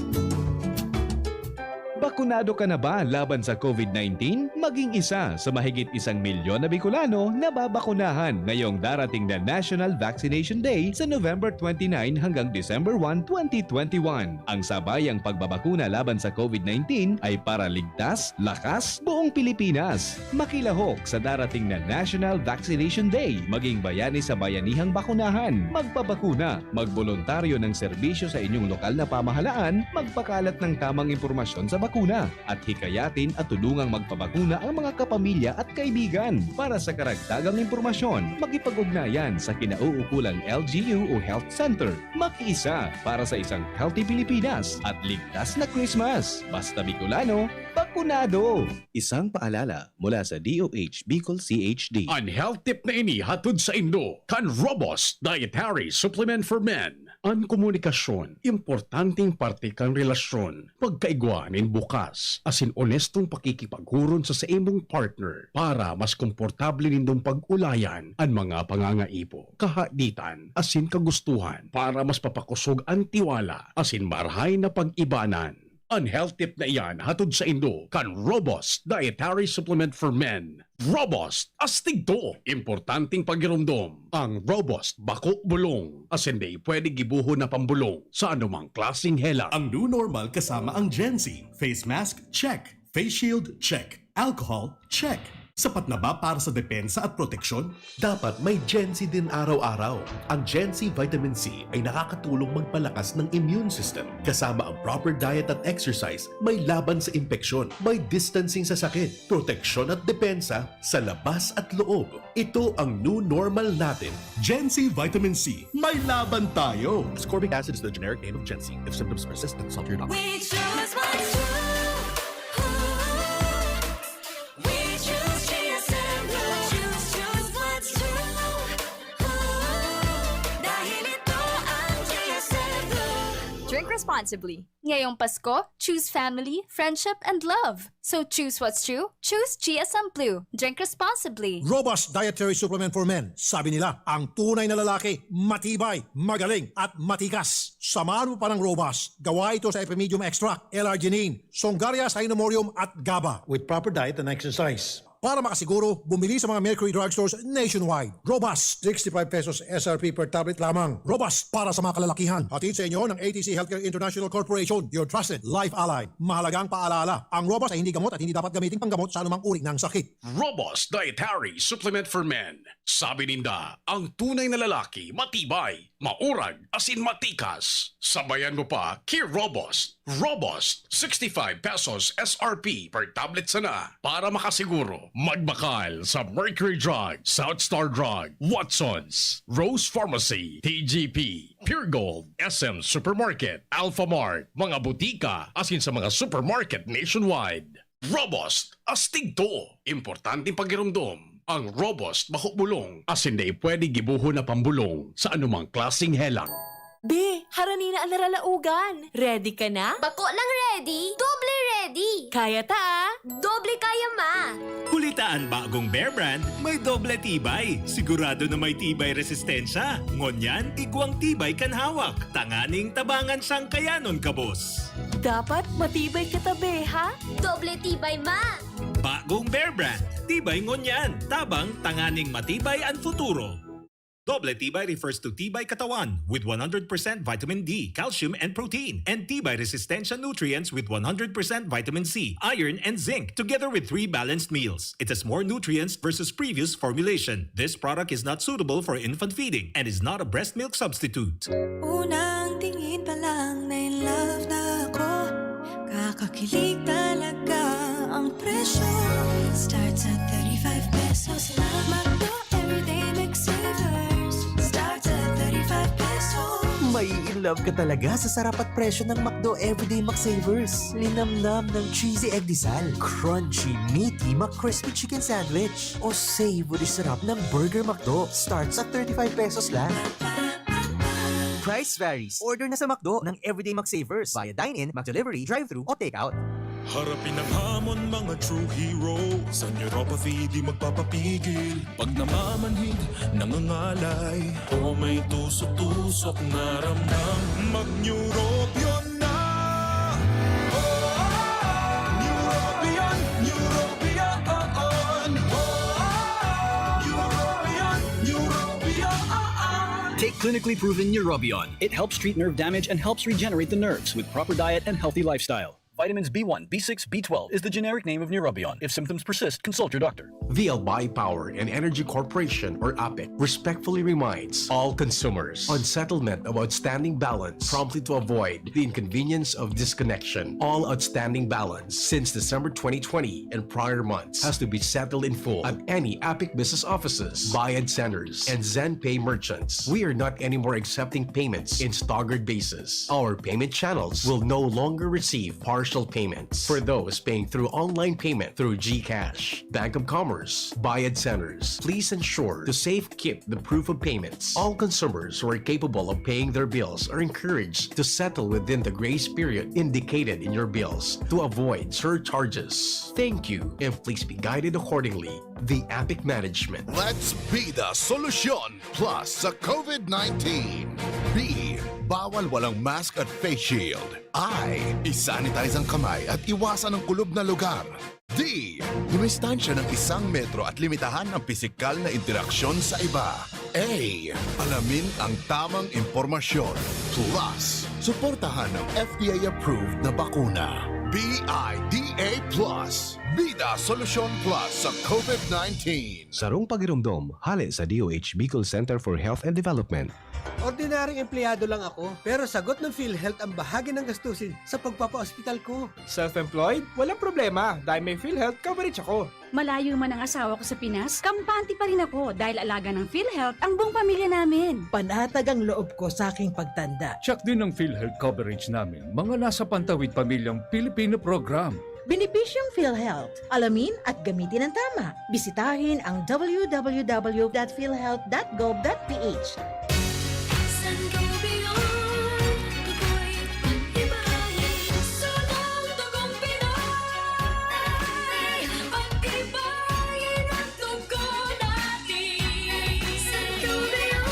Bakunado ka na ba laban sa COVID nineteen? Maging isa sa mahigit isang milyon na Bicolano na babakunahan ngayong darating na National Vaccination Day sa November twenty-nine hanggang December one, twenty twenty-one. Ang sabayang pagbabakuna laban sa COVID nineteen ay para ligtas, lakas, buong Pilipinas. Makilahok sa darating na National Vaccination Day. Maging bayani sa bayanihang bakunahan. Magpabakuna. Magboluntaryo ng serbisyo sa inyong lokal na pamahalaan. Magpakalat ng tamang impormasyon sa bakuna. At hikayatin at tulungang magpabakuna ang mga kapamilya at kaibigan. Para sa karagdagang impormasyon, makipag-ugnayan sa kinauukulang L G U o Health Center. Makiisa para sa isang healthy Pilipinas at ligtas na Christmas. Basta Bicolano, bakunado! Isang paalala mula sa D O H Bicol C H D. An health tip na ini hatod saindo kan Robust Dietary Supplement for Men. An komunikasyon, importanteng parte kan relasyon. Pagkaigwa nin bukas asin onestong pakikipaghuron sa saimong partner para mas komportable nindong pag-ulayan an mga pangangaipo, kahaditan asin kagustuhan para mas papakosog an tiwala asin marahay na pag-ibanan. An health tip na iyan hatod saindo kan Robust Dietary Supplement for Men. Robust, astig to! Importanteng pagiromdom. Ang Robust, bako bulong, asin dai pwede gibohon na pambulong sa anumang klaseng helang. Ang new normal kasama ang Gen Z. Face mask, check. Face shield, check. Alcohol, check. Sapat na ba para sa depensa at proteksyon? Dapat may Gen Z din araw-araw. Ang Gen Z Vitamin C ay nakakatulong magpalakas ng immune system. Kasama ang proper diet at exercise, may laban sa impeksyon, may distancing sa sakit, proteksyon at depensa sa labas at loob. Ito ang new normal natin. Gen Z Vitamin C, may laban tayo! Ascorbic acid is the generic name of Gen Z. If symptoms persist, consult your doctor. We choose what's true. We choose G S M Blue. Choose, choose what's true. Dahil ito ang G S M Blue. Drink responsibly. Ngayong Pasko, choose family, friendship, and love. So choose what's true. Choose G S M Blue. Drink responsibly. Robust Dietary Supplement for Men. Sabi nila, ang tunay na lalaki, matibay, magaling, at matikas. Samahan mo pa ng Robust. Gawa ito sa Epimedium Extract, L-arginine, Songaria Cynomorium, at GABA. With proper diet and exercise. Para makasiguro, bumili sa mga Mercury Drugstores nationwide. Robust, sixty-five pesos S R P per tablet lamang. Robust para sa mga kalalakihan. Hatid sa inyo ng A T C Healthcare International Corporation, your trusted life ally. Mahalagang paalala, ang Robust ay hindi gamot at hindi dapat gamiting panggamot sa anumang uri ng sakit. Robust Dietary Supplement for Men. Sabi ninda, ang tunay na lalaki, matibay, maurag, asin matikas. Sabayan mo pa, ki Robust. Robust, sixty-five pesos S R P per tablet sana. Para makasiguro, magbakal sa Mercury Drug, South Star Drug, Watsons, Rose Pharmacy, T G P, Pure Gold, S M Supermarket, Alphamart, mga butika, asin sa mga supermarket nationwide. Robust, astig to! Importanteng pagiromdom. Ang Robust, bako bulong, asin dai pwede gibohon na pambulong sa anumang klaseng helang. Be, harani na an naralaogan. Ready ka na? Bako lang ready, doble ready. Kaya ta, ah. Doble kaya, ma. Huli ta an bagong Bear Brand, may doble tibay. Sigurado na may tibay resistensya. Ngunyan, igwang tibay kan hawak. Tanganing tabangan siyang kayanon, kabos. Dapat matibay ka ta, be, ha? Doble tibay, ma. Bagong Bear Brand. Tibay ngunyan. Tabang, tanganing matibay an futuro. Doble tibay refers to tibay katawan with one hundred percent vitamin D, calcium, and protein, and tibay resistensya nutrients with one hundred percent vitamin C, iron, and zinc, together with three balanced meals. It has more nutrients versus previous formulation. This product is not suitable for infant feeding and is not a breast milk substitute. Unang tingin pa lang, na in love na ako. Kakakilig talaga ang presyo. Starts at thirty-five pesos lang. McDo Everyday McSavers. Starts at thirty-five pesos. Mai-in love ka talaga sa sarap at presyo ng McDo Everyday McSavers. Linamnam ng cheesy egg disal, crunchy, meaty, McCrispy chicken sandwich, o savory sarap ng Burger McDo. Starts at thirty-five pesos lang. Price varies. Order na sa McDo ng Everyday McSavers via dine-in, McDelivery, drive-thru, o takeout. Harapin ang hamon, mga true hero. Sa neuropathy, di magpapapigil. Pag namamanhid, nangangalay, o may tusok-tusok na ramdam, mag-Neurobion na! Oh, oh, oh, Clinically proven Neurobion. It helps treat nerve damage and helps regenerate the nerves with proper diet and healthy lifestyle. Vitamins B one, B six, B twelve is the generic name of Neurobion. If symptoms persist, consult your doctor. The Albay Power and Energy Corporation, or APEC, respectfully reminds all consumers on settlement of outstanding balance promptly to avoid the inconvenience of disconnection. All outstanding balance since December twenty twenty and prior months has to be settled in full at any APEC business offices, Bayad Centers, and ZenPay merchants. We are not anymore accepting payments in staggered basis. Our payment channels will no longer receive partial payments for those paying through online payment through GCash, Bank of Commerce, Bayad Centers. Please ensure to safekeep the proof of payments. All consumers who are capable of paying their bills are encouraged to settle within the grace period indicated in your bills to avoid surcharges. Thank you, and please be guided accordingly. The APEC Management. Let's be the solution plus sa COVID nineteen. B, bawal walang mask at face shield. I, isanitize ang kamay at iwasan ang kulob na lugar. D, dumistansya ng isang metro at limitahan ang pisikal na interaksyon sa iba. A, alamin ang tamang impormasyon. Plus, suportahan ang F D A-approved na bakuna. B I D A plus. Bida Solusyon Plus sa COVID nineteen. Sarong pagiromdom, hale sa D O H Bicol Center for Health and Development. Ordinaryong empleyado lang ako, pero sagot ng PhilHealth ang bahagi ng gastusin sa pagpapaospital ko. Self-employed? Walang problema, dahil may PhilHealth coverage ako. Malayo man ang asawa ko sa Pinas, kampante pa rin ako dahil alaga ng PhilHealth ang buong pamilya namin. Panatag ang loob ko sa aking pagtanda. Check din ang PhilHealth coverage namin, mga nasa Pantawid Pamilyang Pilipino Program. Benepisyong PhilHealth. Alamin at gamitin ng tama. Bisitahin ang w w w dot philhealth dot gov dot p h. Sangobion, tukoy, pag-ibahin, sunong dugong Pinoy. Pag-ibahin ang dugo natin. Sangobion,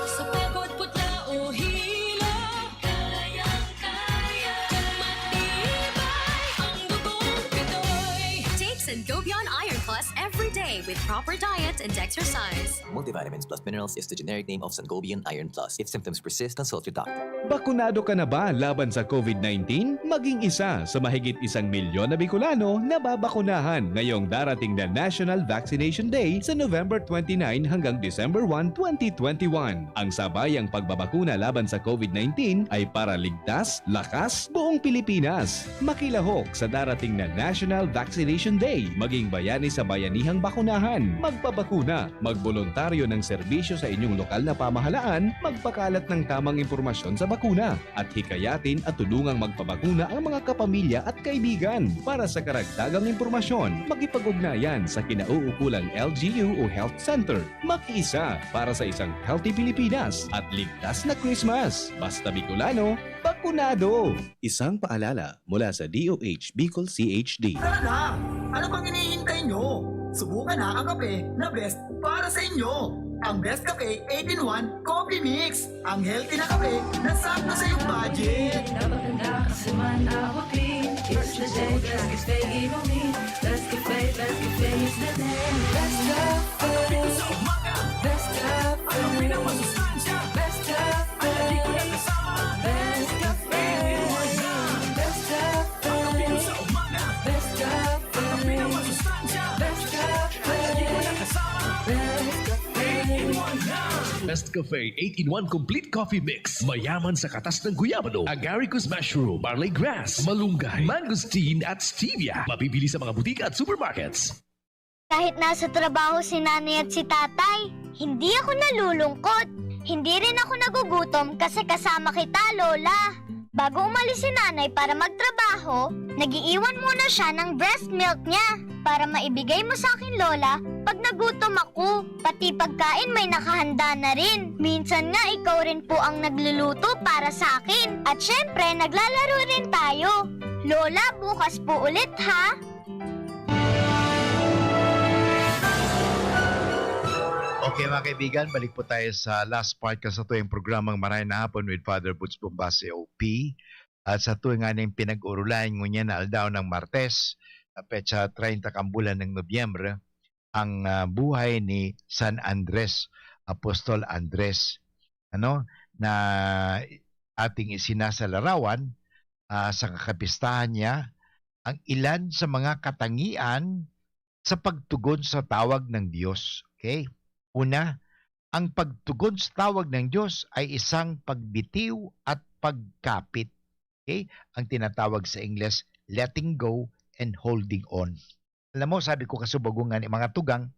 sa pekot, putla o hilo. Kayang-kaya, matibay ang dugong Pinoy. Take Sangobion Iron Plus every day with proper diet and exercise. Multivitamins plus minerals is the generic name of Sangobion Iron Plus. If symptoms persist, consult your doctor. Bakunado ka na ba laban sa COVID nineteen? Maging isa sa mahigit isang milyon na Bicolano na babakunahan ngayong darating na National Vaccination Day sa November twenty-nine hanggang December one, twenty twenty-one. Ang sabayang pagbabakuna laban sa COVID nineteen ay para ligtas, lakas, buong Pilipinas. Makilahok sa darating na National Vaccination Day. Maging bayani sa bayanihang bakunahan. Magpabakuna. Magboluntaryo ng serbisyo sa inyong lokal na pamahalaan. Magpakalat ng tamang impormasyon sa bakuna. At hikayatin at tulungang magpabakuna ang mga kapamilya at kaibigan. Para sa karagdagang impormasyon, makipag-ugnayan sa kinauukulang L G U o Health Center. Makiisa para sa isang healthy Pilipinas at ligtas na Christmas. Basta Bicolano, bakunado! Isang paalala mula sa D O H Bicol C H D. Tara na! Ano pang hinihintay nyo? Subukan na ang kape na best para sa inyo. Ang Best Cafe eight-in-one Coffee Mix. Ang healthy na kape na sakto sa iyong budget. Napaganda kasi man abutin. It's the day Best Cafe inumin. Best Cafe, Best Cafe is the name. Best Cafe. Best Cafe. Best Cafe. Best Cafe. Best Cafe. Best Cafe. Best Cafe. Best Cafe. Best Cafe eight-in-one Complete Coffee Mix. Mayaman sa katas ng guyabano, agaricus mushroom, barley grass, malunggay, mangosteen at stevia. Mabibili sa mga butika at supermarkets. Kahit nasa trabaho si nanay at si tatay, hindi ako nalulungkot. Hindi rin ako nagugutom kasi kasama kita, Lola. Bago umalis si nanay para magtrabaho, nag-iiwan muna siya ng breast milk niya para maibigay mo sa akin, Lola, pag nagutom ako. Pati pagkain may nakahanda na rin. Minsan nga ikaw rin po ang nagluluto para sa akin. At syempre, naglalaro rin tayo. Lola, bukas po ulit ha. Okay, mga kaibigan, balik po tayo sa last podcast na to, yung programang Maray na Hapon with Father Boots Bombase, O P. At sa tuwing nga ning pinag-urulan, ngunyan na aldaw ng Martes, na petsa treinta kan bulan ng Nobyembre, ang, ah, buhay ni San Andres. Apostol Andres, ano, na ating isinasa larawan, ah, sa kakapistahan niya, ang ilan sa mga katangian sa pagtugon sa tawag ng Diyos. Okay? Una, ang pagtugon sa tawag ng Diyos ay isang pagbitiw at pagkapit. Okay? Ang tinatawag sa Ingles, letting go and holding on. Alam mo, sabi ko kasubago nga ni mga tugang,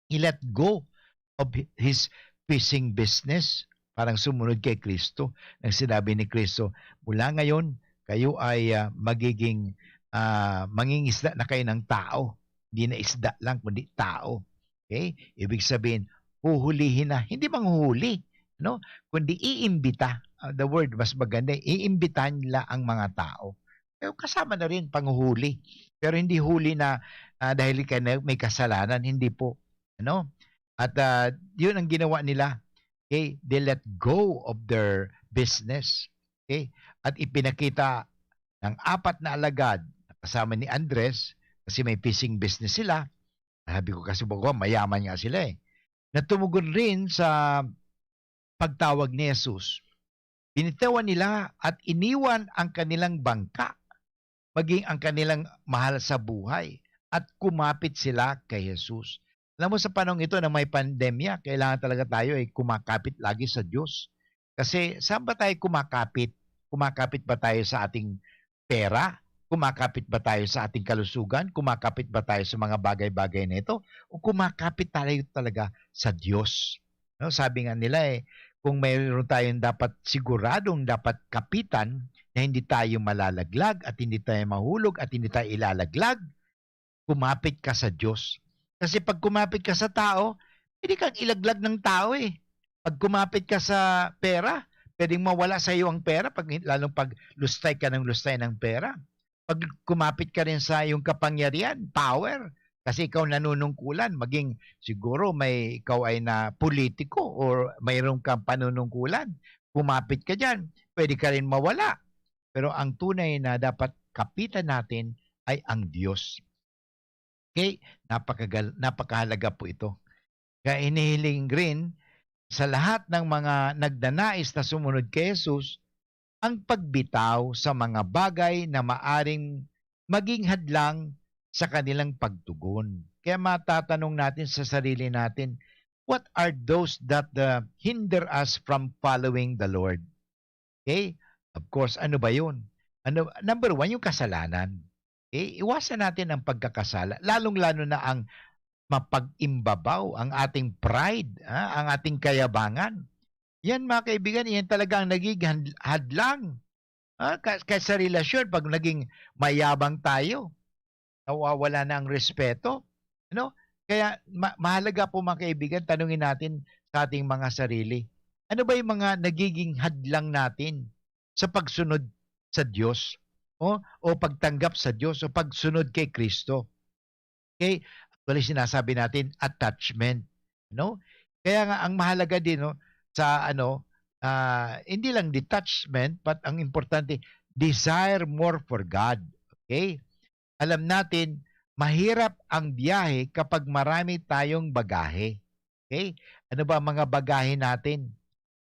he let go of his fishing business. Parang sumunod kay Kristo. Nang sinabi ni Kristo, "Mula ngayon, kayo ay, ah, magiging, ah, mangingisda na kayo ng tao." Hindi na isda lang, kundi tao. Okay? Ibig sabihin, huhulihin na. Hindi manghuhuli, no? Kundi iimbita. Ah, the word mas maganda, iimbitahan nila ang mga tao. Pero kasama na rin panghuhuli. Pero hindi huli na, ah, dahil ka na may kasalanan, hindi po. Ano? At, ah, yun ang ginawa nila. Okay? They let go of their business. Okay? At ipinakita ng apat na alagad, kasama ni Andres, kasi may fishing business sila. Sabi ko, kasi bago, mayaman nga sila eh. Na tumugon rin sa pagtawag ni Jesus. Binitawan nila at iniwan ang kanilang bangka, maging ang kanilang mahal sa buhay, at kumapit sila kay Jesus. Alam mo, sa panahong ito na may pandemya, kailangan talaga tayo ay kumakapit lagi sa Diyos. Kasi saan ba tayo kumakapit? Kumakapit ba tayo sa ating pera? Kumakapit ba tayo sa ating kalusugan? Kumakapit ba tayo sa mga bagay-bagay na ito? O kumakapit tayo talaga sa Diyos? No, sabi nga nila eh, kung mayroon tayong dapat siguradong dapat kapitan na hindi tayo malalaglag at hindi tayo mahulog at hindi tayo ilalaglag, kumapit ka sa Diyos. Kasi pag kumapit ka sa tao, pwede kang ilaglag ng tao eh. Pag kumapit ka sa pera, pwedeng mawala sa iyo ang pera, pag, lalong pag lustay ka ng lustay ng pera. Pag kumapit ka rin sa iyong kapangyarihan, power, kasi ikaw nanunungkulan, maging siguro may ikaw ay na politiko or mayroon kang panunungkulan, kumapit ka diyan, pwede ka rin mawala. Pero ang tunay na dapat kapitan natin ay ang Diyos. Okay? Napakagal-, napakahalaga po ito. Kaya hinihiling rin sa lahat ng mga nagnanais na sumunod kay Jesus ang pagbitaw sa mga bagay na maaring maging hadlang sa kanilang pagtugon. Kaya matatanong natin sa sarili natin, what are those that, uh, hinder us from following the Lord? Okay? Of course, ano ba yun? Ano, number one, yung kasalanan. Okay? Iwasan natin ang pagkakasala, lalong-lalo na ang mapag-imbabaw, ang ating pride, ah, ang ating kayabangan. Yan, mga kaibigan, yan talaga ang nagiging han-, hadlang, ah, ka-, kahit sa relasyon, pag naging mayabang tayo, nawawala na ang respeto. Ano? Kaya ma-, mahalaga po, mga kaibigan, tanungin natin sa ating mga sarili, ano ba yung mga nagiging hadlang natin sa pagsunod sa Diyos, o, o pagtanggap sa Diyos, o pagsunod kay Kristo? Okay? Actually, sinasabi natin, attachment. No? Kaya nga, ang mahalaga din, no, sa ano, ah, hindi lang detachment, but ang importante, desire more for God. Okay? Alam natin, mahirap ang biyahe kapag marami tayong bagahe. Okay? Ano ba ang mga bagahe natin?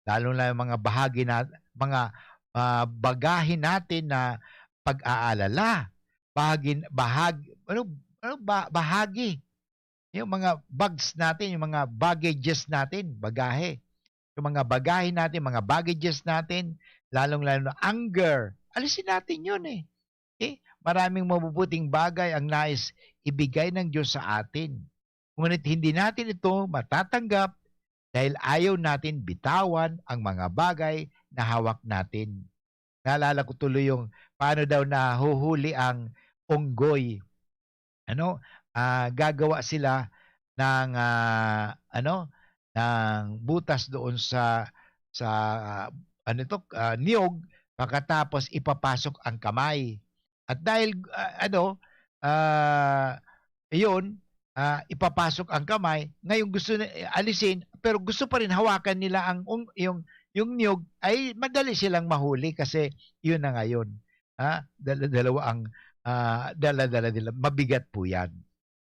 Lalo na yung mga bahagi na, mga, ah, bagahe natin na pag-aalala. Bahagi, bahag-, ano, ano ba, bahagi. Yung mga bags natin, yung mga baggages natin, bagahe. Yung mga bagahe natin, mga baggages natin, lalong-lalo na anger. Alisin natin yun eh. Okay? Maraming mabubuting bagay ang nais ibigay ng Diyos sa atin. Ngunit hindi natin ito matatanggap dahil ayaw natin bitawan ang mga bagay na hawak natin. Naalala ko tuloy yung paano daw nahuhuli ang unggoy. Ano, ah, gagawa sila ng, ah, ano, ng butas doon sa, sa, ano ito, ah, niyog, pagkatapos ipapasok ang kamay. At dahil, ah, ano, ah, iyon, ah, ipapasok ang kamay, ngayon gusto na, eh, alisin, pero gusto pa rin hawakan nila ang ung-, yung, yung niyog, ay madali silang mahuli kasi yun na ngayon. Ha? Dala-dalawa ang, ah, dala-dala nila. Mabigat po yan.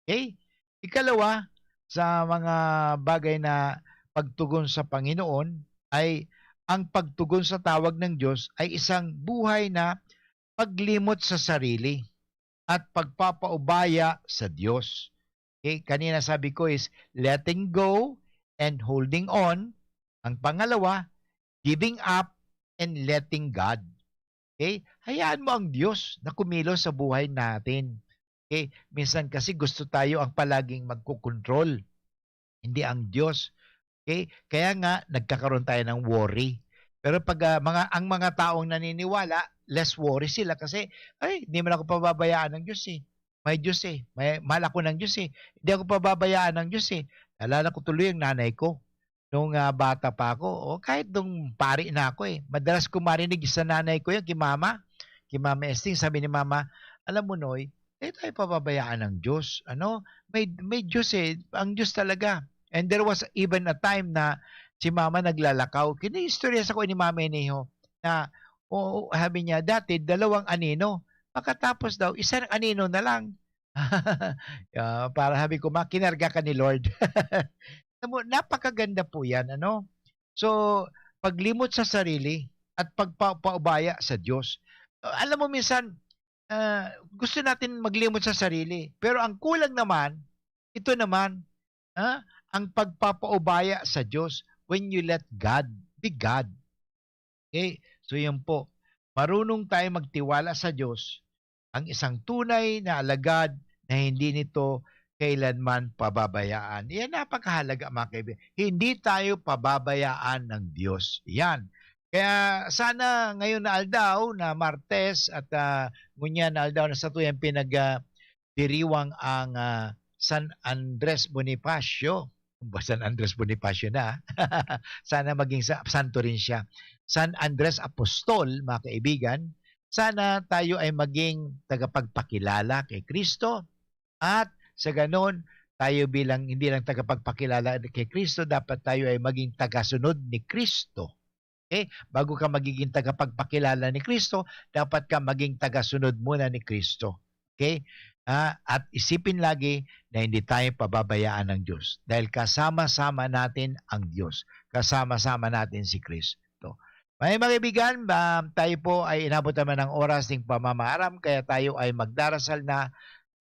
Okay? Ikalawa, sa mga bagay na pagtugon sa Panginoon ay, ang pagtugon sa tawag ng Diyos ay isang buhay na paglimot sa sarili at pagpapaubaya sa Diyos. Okay? Kanina sabi ko is letting go and holding on. Ang pangalawa, giving up and letting God. Okay? Hayaan mo ang Diyos na kumilos sa buhay natin. Okay? Minsan kasi gusto tayo ang palaging magkokontrol, hindi ang Diyos. Okay? Kaya nga, nagkakaroon tayo ng worry. Pero pag, ah, mga, ang mga taong naniniwala, less worry sila kasi, "Ay, hindi man ako pababayaan ng Diyos eh. May Diyos eh. May, mahal ako ng Diyos eh. Hindi ako pababayaan ng Diyos eh." Naalala ko tuloy ang nanay ko. Nung, ah, bata pa ako, o kahit nung pari na ako eh, madalas ko marinig sa nanay ko yan, ki mama, ki Mama Esting, sabi ni mama, "Alam mo, Noy, hindi tayo pababayaan ng Diyos. Ano? May, may Diyos eh. Ang Diyos talaga." And there was even a time na si mama naglalakaw. Kinaistorya sa ko ni Mama Iniho na, o, sabi niya, dati dalawang anino. Pagkatapos daw, isang anino na lang. Ah, para sabi ko, "Ma, kinarga ka ni Lord." Alam mo, napakaganda po yan, ano? So, paglimot sa sarili at pagpapaubaya sa Diyos. Alam mo, minsan, ah, gusto natin maglimot sa sarili. Pero ang kulang naman, ito naman, ah, ang pagpapaubaya sa Diyos when you let God be God. Okay? So, yun po. Marunong tayo magtiwala sa Diyos, ang isang tunay na alagad na hindi nito kailanman pababayaan. Yan napakahalaga, mga kaibigan. Hindi tayo pababayaan ng Diyos. Yan. Kaya sana ngayon na aldaw, na Martes, at, ah, ngunyan na aldaw na satuyang pinag, ah, diriwang ang, ah, San Andres Bonifacio. Ba, San Andres Bonifacio na, ah. Sana maging sa, santo rin siya. San Andres Apostol, mga kaibigan, sana tayo ay maging tagapagpakilala kay Kristo. At sa ganon, tayo bilang, hindi lang tagapagpakilala kay Kristo, dapat tayo ay maging tagasunod ni Kristo. Okay? Bago ka magiging tagapagpakilala ni Kristo, dapat ka maging tagasunod muna ni Kristo. Okay? Ah, at isipin lagi na hindi tayo pababayaan ng Diyos. Dahil kasama-sama natin ang Diyos. Kasama-sama natin si Kristo. May mga kaibigan, ba, tayo po ay inabot naman ng oras ng pamamaaram, kaya tayo ay magdarasal na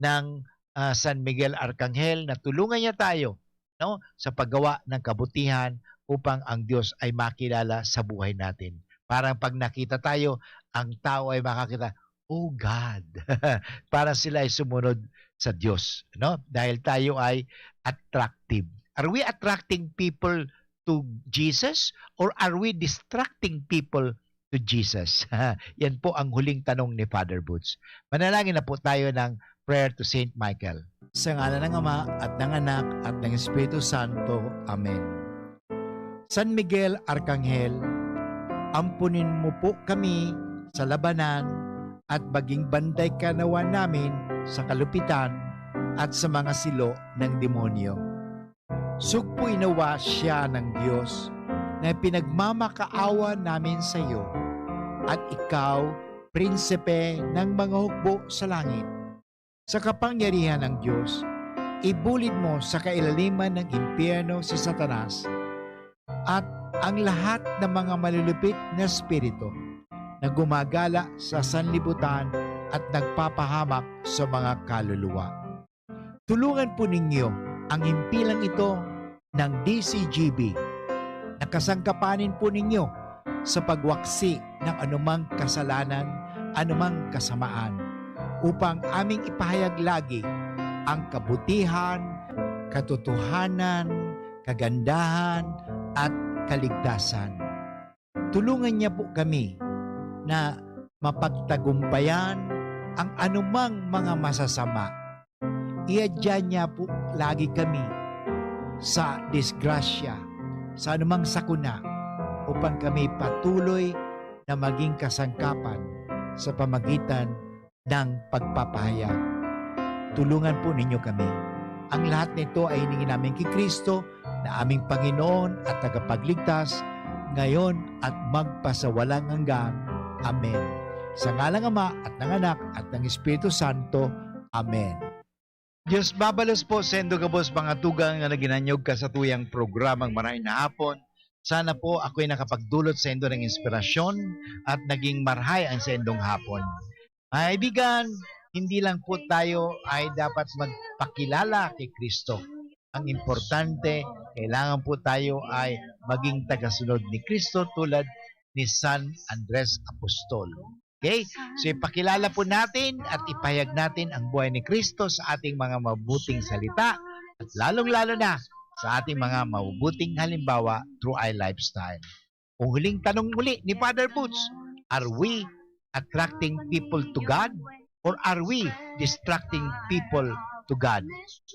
ng, ah, San Miguel Arcangel na tulungan niya tayo, no, sa paggawa ng kabutihan upang ang Diyos ay makilala sa buhay natin. Parang pag nakita tayo, ang tao ay makakita, "Oh God." Para sila ay sumunod sa Diyos, no? Dahil tayo ay attractive. Are we attracting people to Jesus or are we distracting people to Jesus? Yan po ang huling tanong ni Father Boots. Manalangin na po tayo ng prayer to Saint Michael. Sa ngalan ng Ama at ng Anak at ng Espiritu Santo. Amen. San Miguel Arcangel, ampunin mo po kami sa labanan at maging banday ka nawa namin sa kalupitan at sa mga silo ng demonyo. Sugpo inawa siya ng Diyos na pinagmamakaawa namin sa iyo, at ikaw, prinsipe ng mga hukbo sa langit. Sa kapangyarihan ng Diyos, ibulid mo sa kailaliman ng impyerno si Satanas at ang lahat ng mga malulupit na espiritu na gumagala sa sanlibutan at nagpapahamak sa mga kaluluwa. Tulungan po ninyo ang himpilang ito ng D C G B. Nakasangkapanin po ninyo sa pagwaksi ng anumang kasalanan, anumang kasamaan, upang aming ipahayag lagi ang kabutihan, katotohanan, kagandahan, at kaligtasan. Tulungan niya po kami na mapagtagumpayan ang anumang mga masasama. Iadya niya po lagi kami sa disgrasya, sa anumang sakuna, upang kami patuloy na maging kasangkapan sa pamagitan ng pagpapahayag. Tulungan po ninyo kami. Ang lahat nito ay hiningi namin kay Kristo na aming Panginoon at Tagapagligtas, ngayon at magpasawalang hanggan. Amen. Sa ngalang Ama at ng Anak at ng Espiritu Santo. Amen. Diyos mabalos po saindo gabos, mga tugang, na naghinanyog ka sa tuyang programang Marahay na Hapon. Sana po ako'y nakapagdulot saindo ng inspirasyon at naging marahay ang saindong hapon. Mga kaibigan, hindi lang po tayo ay dapat magpakilala kay Kristo. Ang importante, kailangan po tayo ay maging tagasunod ni Kristo tulad ni San Andres Apostol. Okay? So, ipakilala po natin at ipahayag natin ang buhay ni Kristo sa ating mga mabuting salita at lalong-lalo na sa ating mga mabubuting halimbawa through our lifestyle. Ang huling tanong muli ni Father Boots, are we attracting people to God or are we distracting people to God?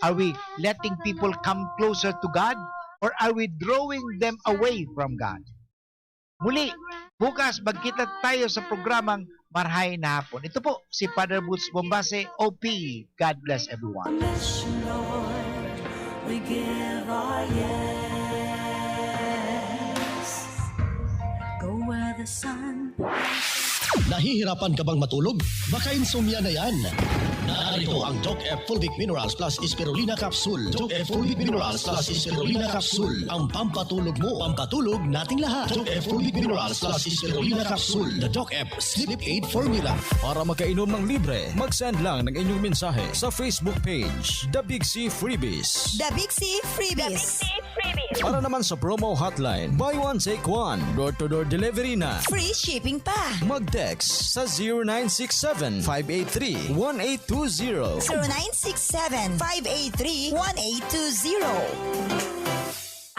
Are we letting people come closer to God or are we drawing them away from God? Muli, bukas magkita tayo sa programang Marahay na Hapon. Ito po si Father Boots Bombase, O P. God bless everyone. Bless you, Lord. We give our yes. Go where the sun. Nahihirapan ka bang matulog? Baka insomnia na yan. Narito ang Doc F Fulvic Minerals Plus Spirulina Capsule. Doc F Fulvic Minerals Plus Spirulina Capsule. Ang pampatulog mo, pampatulog nating lahat. Doc F Fulvic Minerals Plus Spirulina Capsule. The Doc F Sleep Aid Formula. Para makainom ng libre, mag-send lang ng inyong mensahe sa Facebook page, The Big C Freebies. The Big C Freebies. Para naman sa promo hotline, buy one, take one, door-to-door delivery na. Free shipping pa. Mag-text sa zero nine six seven, five eight three, one eight two zero. zero nine six seven, five eight three, one eight two zero.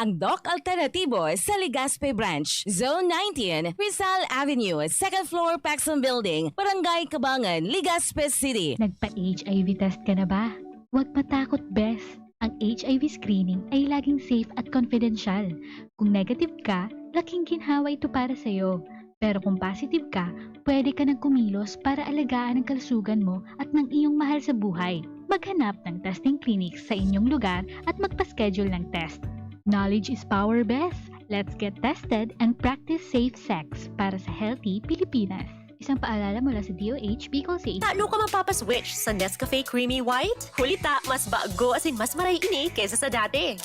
Ang Doc Alternatibo sa Legazpi Branch, Zone nineteen, Rizal Avenue, second floor, Paxson Building, Barangay Cabangan, Legazpi City. Nagpa-H I V test ka na ba? Huwag matakot, bes. Ang H I V screening ay laging safe at confidential. Kung negative ka, laking ginhawa ito para sa'yo. Pero kung positive ka, pwede ka nang kumilos para alagaan ang kalusugan mo at ng iyong mahal sa buhay. Maghanap ng testing clinics sa inyong lugar at magpa-schedule ng test. Knowledge is power, bes! Let's get tested and practice safe sex para sa healthy Pilipinas. Isang paalala mula sa D O H Bicol City. Tano ka mapapaswitch sa Nescafe Creamy White? Huli ta, mas bago asin mas maray ini kaysa sa dati.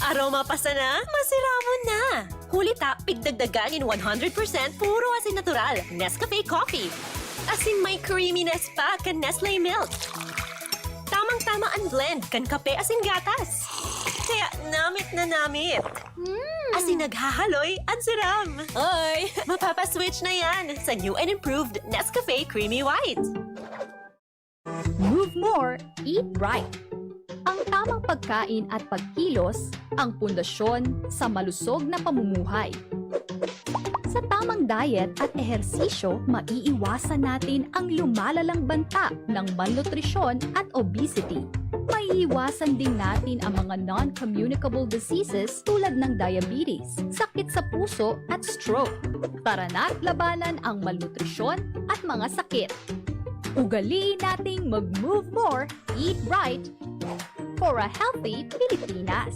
Aroma pa sana, masiramon na! Huli ta, pigdagdagan nin one hundred percent puro asin natural, Nescafe Coffee. Asin may creaminess pa kan Nestle Milk. Tamang-tama an blend kan kape asin gatas. Kaya namit na namit. Asin naghahaloy an siram. Oy! Mapapaswitch na yan sa new and improved Nescafe Creamy White. Move more, eat right. Ang tamang pagkain at pagkilos ang pundasyon sa malusog na pamumuhay. Sa tamang diet at ehersisyo, maiiwasan natin ang lumalalang banta ng malnutrisyon at obesity. Maiiwasan din natin ang mga non-communicable diseases tulad ng diabetes, sakit sa puso at stroke. Tara na't labanan ang malnutrisyon at mga sakit. Ugaliin nating mag-move more, eat right, for a healthy Pilipinas.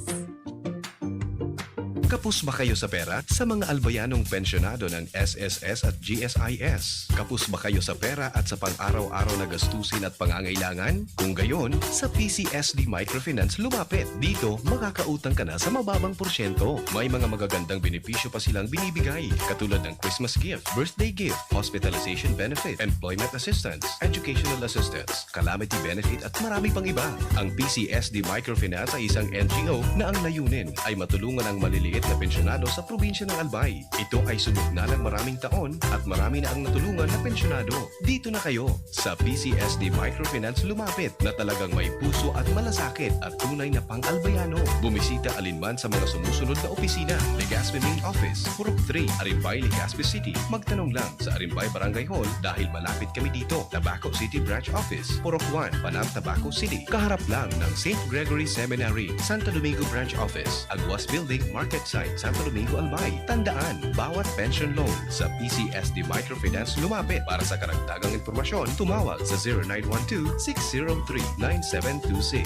Kapos ba kayo sa pera? Sa mga albayanong pensyonado ng S S S at G S I S? Kapos ba kayo sa pera at sa pang-araw-araw na gastusin at pangangailangan? Kung gayon, sa P C S D Microfinance lumapit. Dito, makakautang ka na sa mababang porsyento. May mga magagandang benepisyo pa silang binibigay, katulad ng Christmas gift, birthday gift, hospitalization benefit, employment assistance, educational assistance, calamity benefit at marami pang iba. Ang P C S D Microfinance ay isang N G O na ang layunin ay matulungan ang maliliit na pensyonado sa probinsya ng Albay. Ito ay subok na ng maraming taon at marami na ang natulungan na pensyonado. Dito na kayo! Sa P C S D Microfinance lumapit na talagang may puso at malasakit at tunay na pang-Albayano. Bumisita alinman sa mga sumusunod na opisina: Legazpi Main Office, Purok three, Arimbay, Legazpi City. Magtanong lang sa Arimbay Barangay Hall dahil malapit kami dito. Tabaco City Branch Office, Purok one, Panam, Tabaco City. Kaharap lang ng Saint Gregory Seminary, Santo Domingo Branch Office, Aguas Building, Market Site, Santo Domingo, Albay. Tandaan, bawat pension loan sa P C S D Microfinance lumapit. Para sa karagdagang impormasyon, tumawag sa zero nine one two, six zero three, nine seven two six.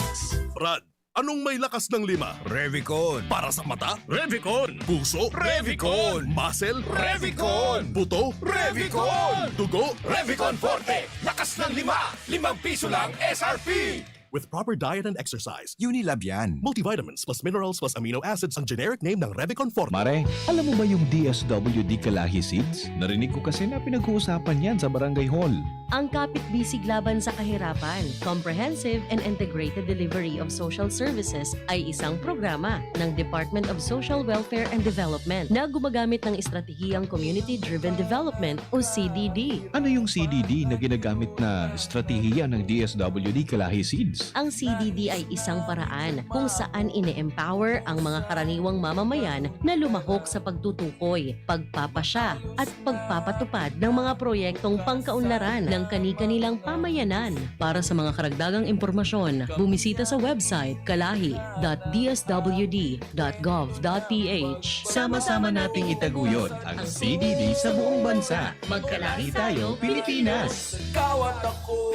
Brad, anong may lakas ng lima? Revicon. Para sa mata? Revicon. Puso? Revicon. Muscle? Revicon. Buto? Revicon. Dugo? Revicon Forte. Lakas ng lima. Limang piso lang S R P. with proper diet and exercise. Unilab yan. Multivitamins plus minerals plus amino acids ang generic name ng Revicon Forte. Mare, alam mo ba yung D S W D Kalahi Seeds? Narinig ko kasi na pinag-uusapan yan sa barangay hall. Ang Kapit Bisig Laban sa Kahirapan, Comprehensive and Integrated Delivery of Social Services ay isang programa ng Department of Social Welfare and Development na gumagamit ng estratehiyang Community-Driven Development o C D D. Ano yung C D D na ginagamit na estratehiya ng D S W D Kalahi Seeds? Ang C D D ay isang paraan kung saan ine-empower ang mga karaniwang mamamayan na lumahok sa pagtutukoy, pagpapasya, at pagpapatupad ng mga proyektong pangkaunlaran ng kani-kanilang pamayanan. Para sa mga karagdagang impormasyon, bumisita sa website kalahi dot d s w d dot gov dot p h. Sama-sama nating itaguyod ang C D D sa buong bansa. Magkalahi tayo, Pilipinas! Ikaw at ako,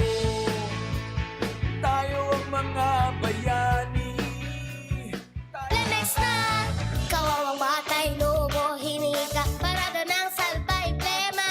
tayo ang mga bayani. Lemex na! Kawawang batay, lobo, hinika, parada ng salbay, plema.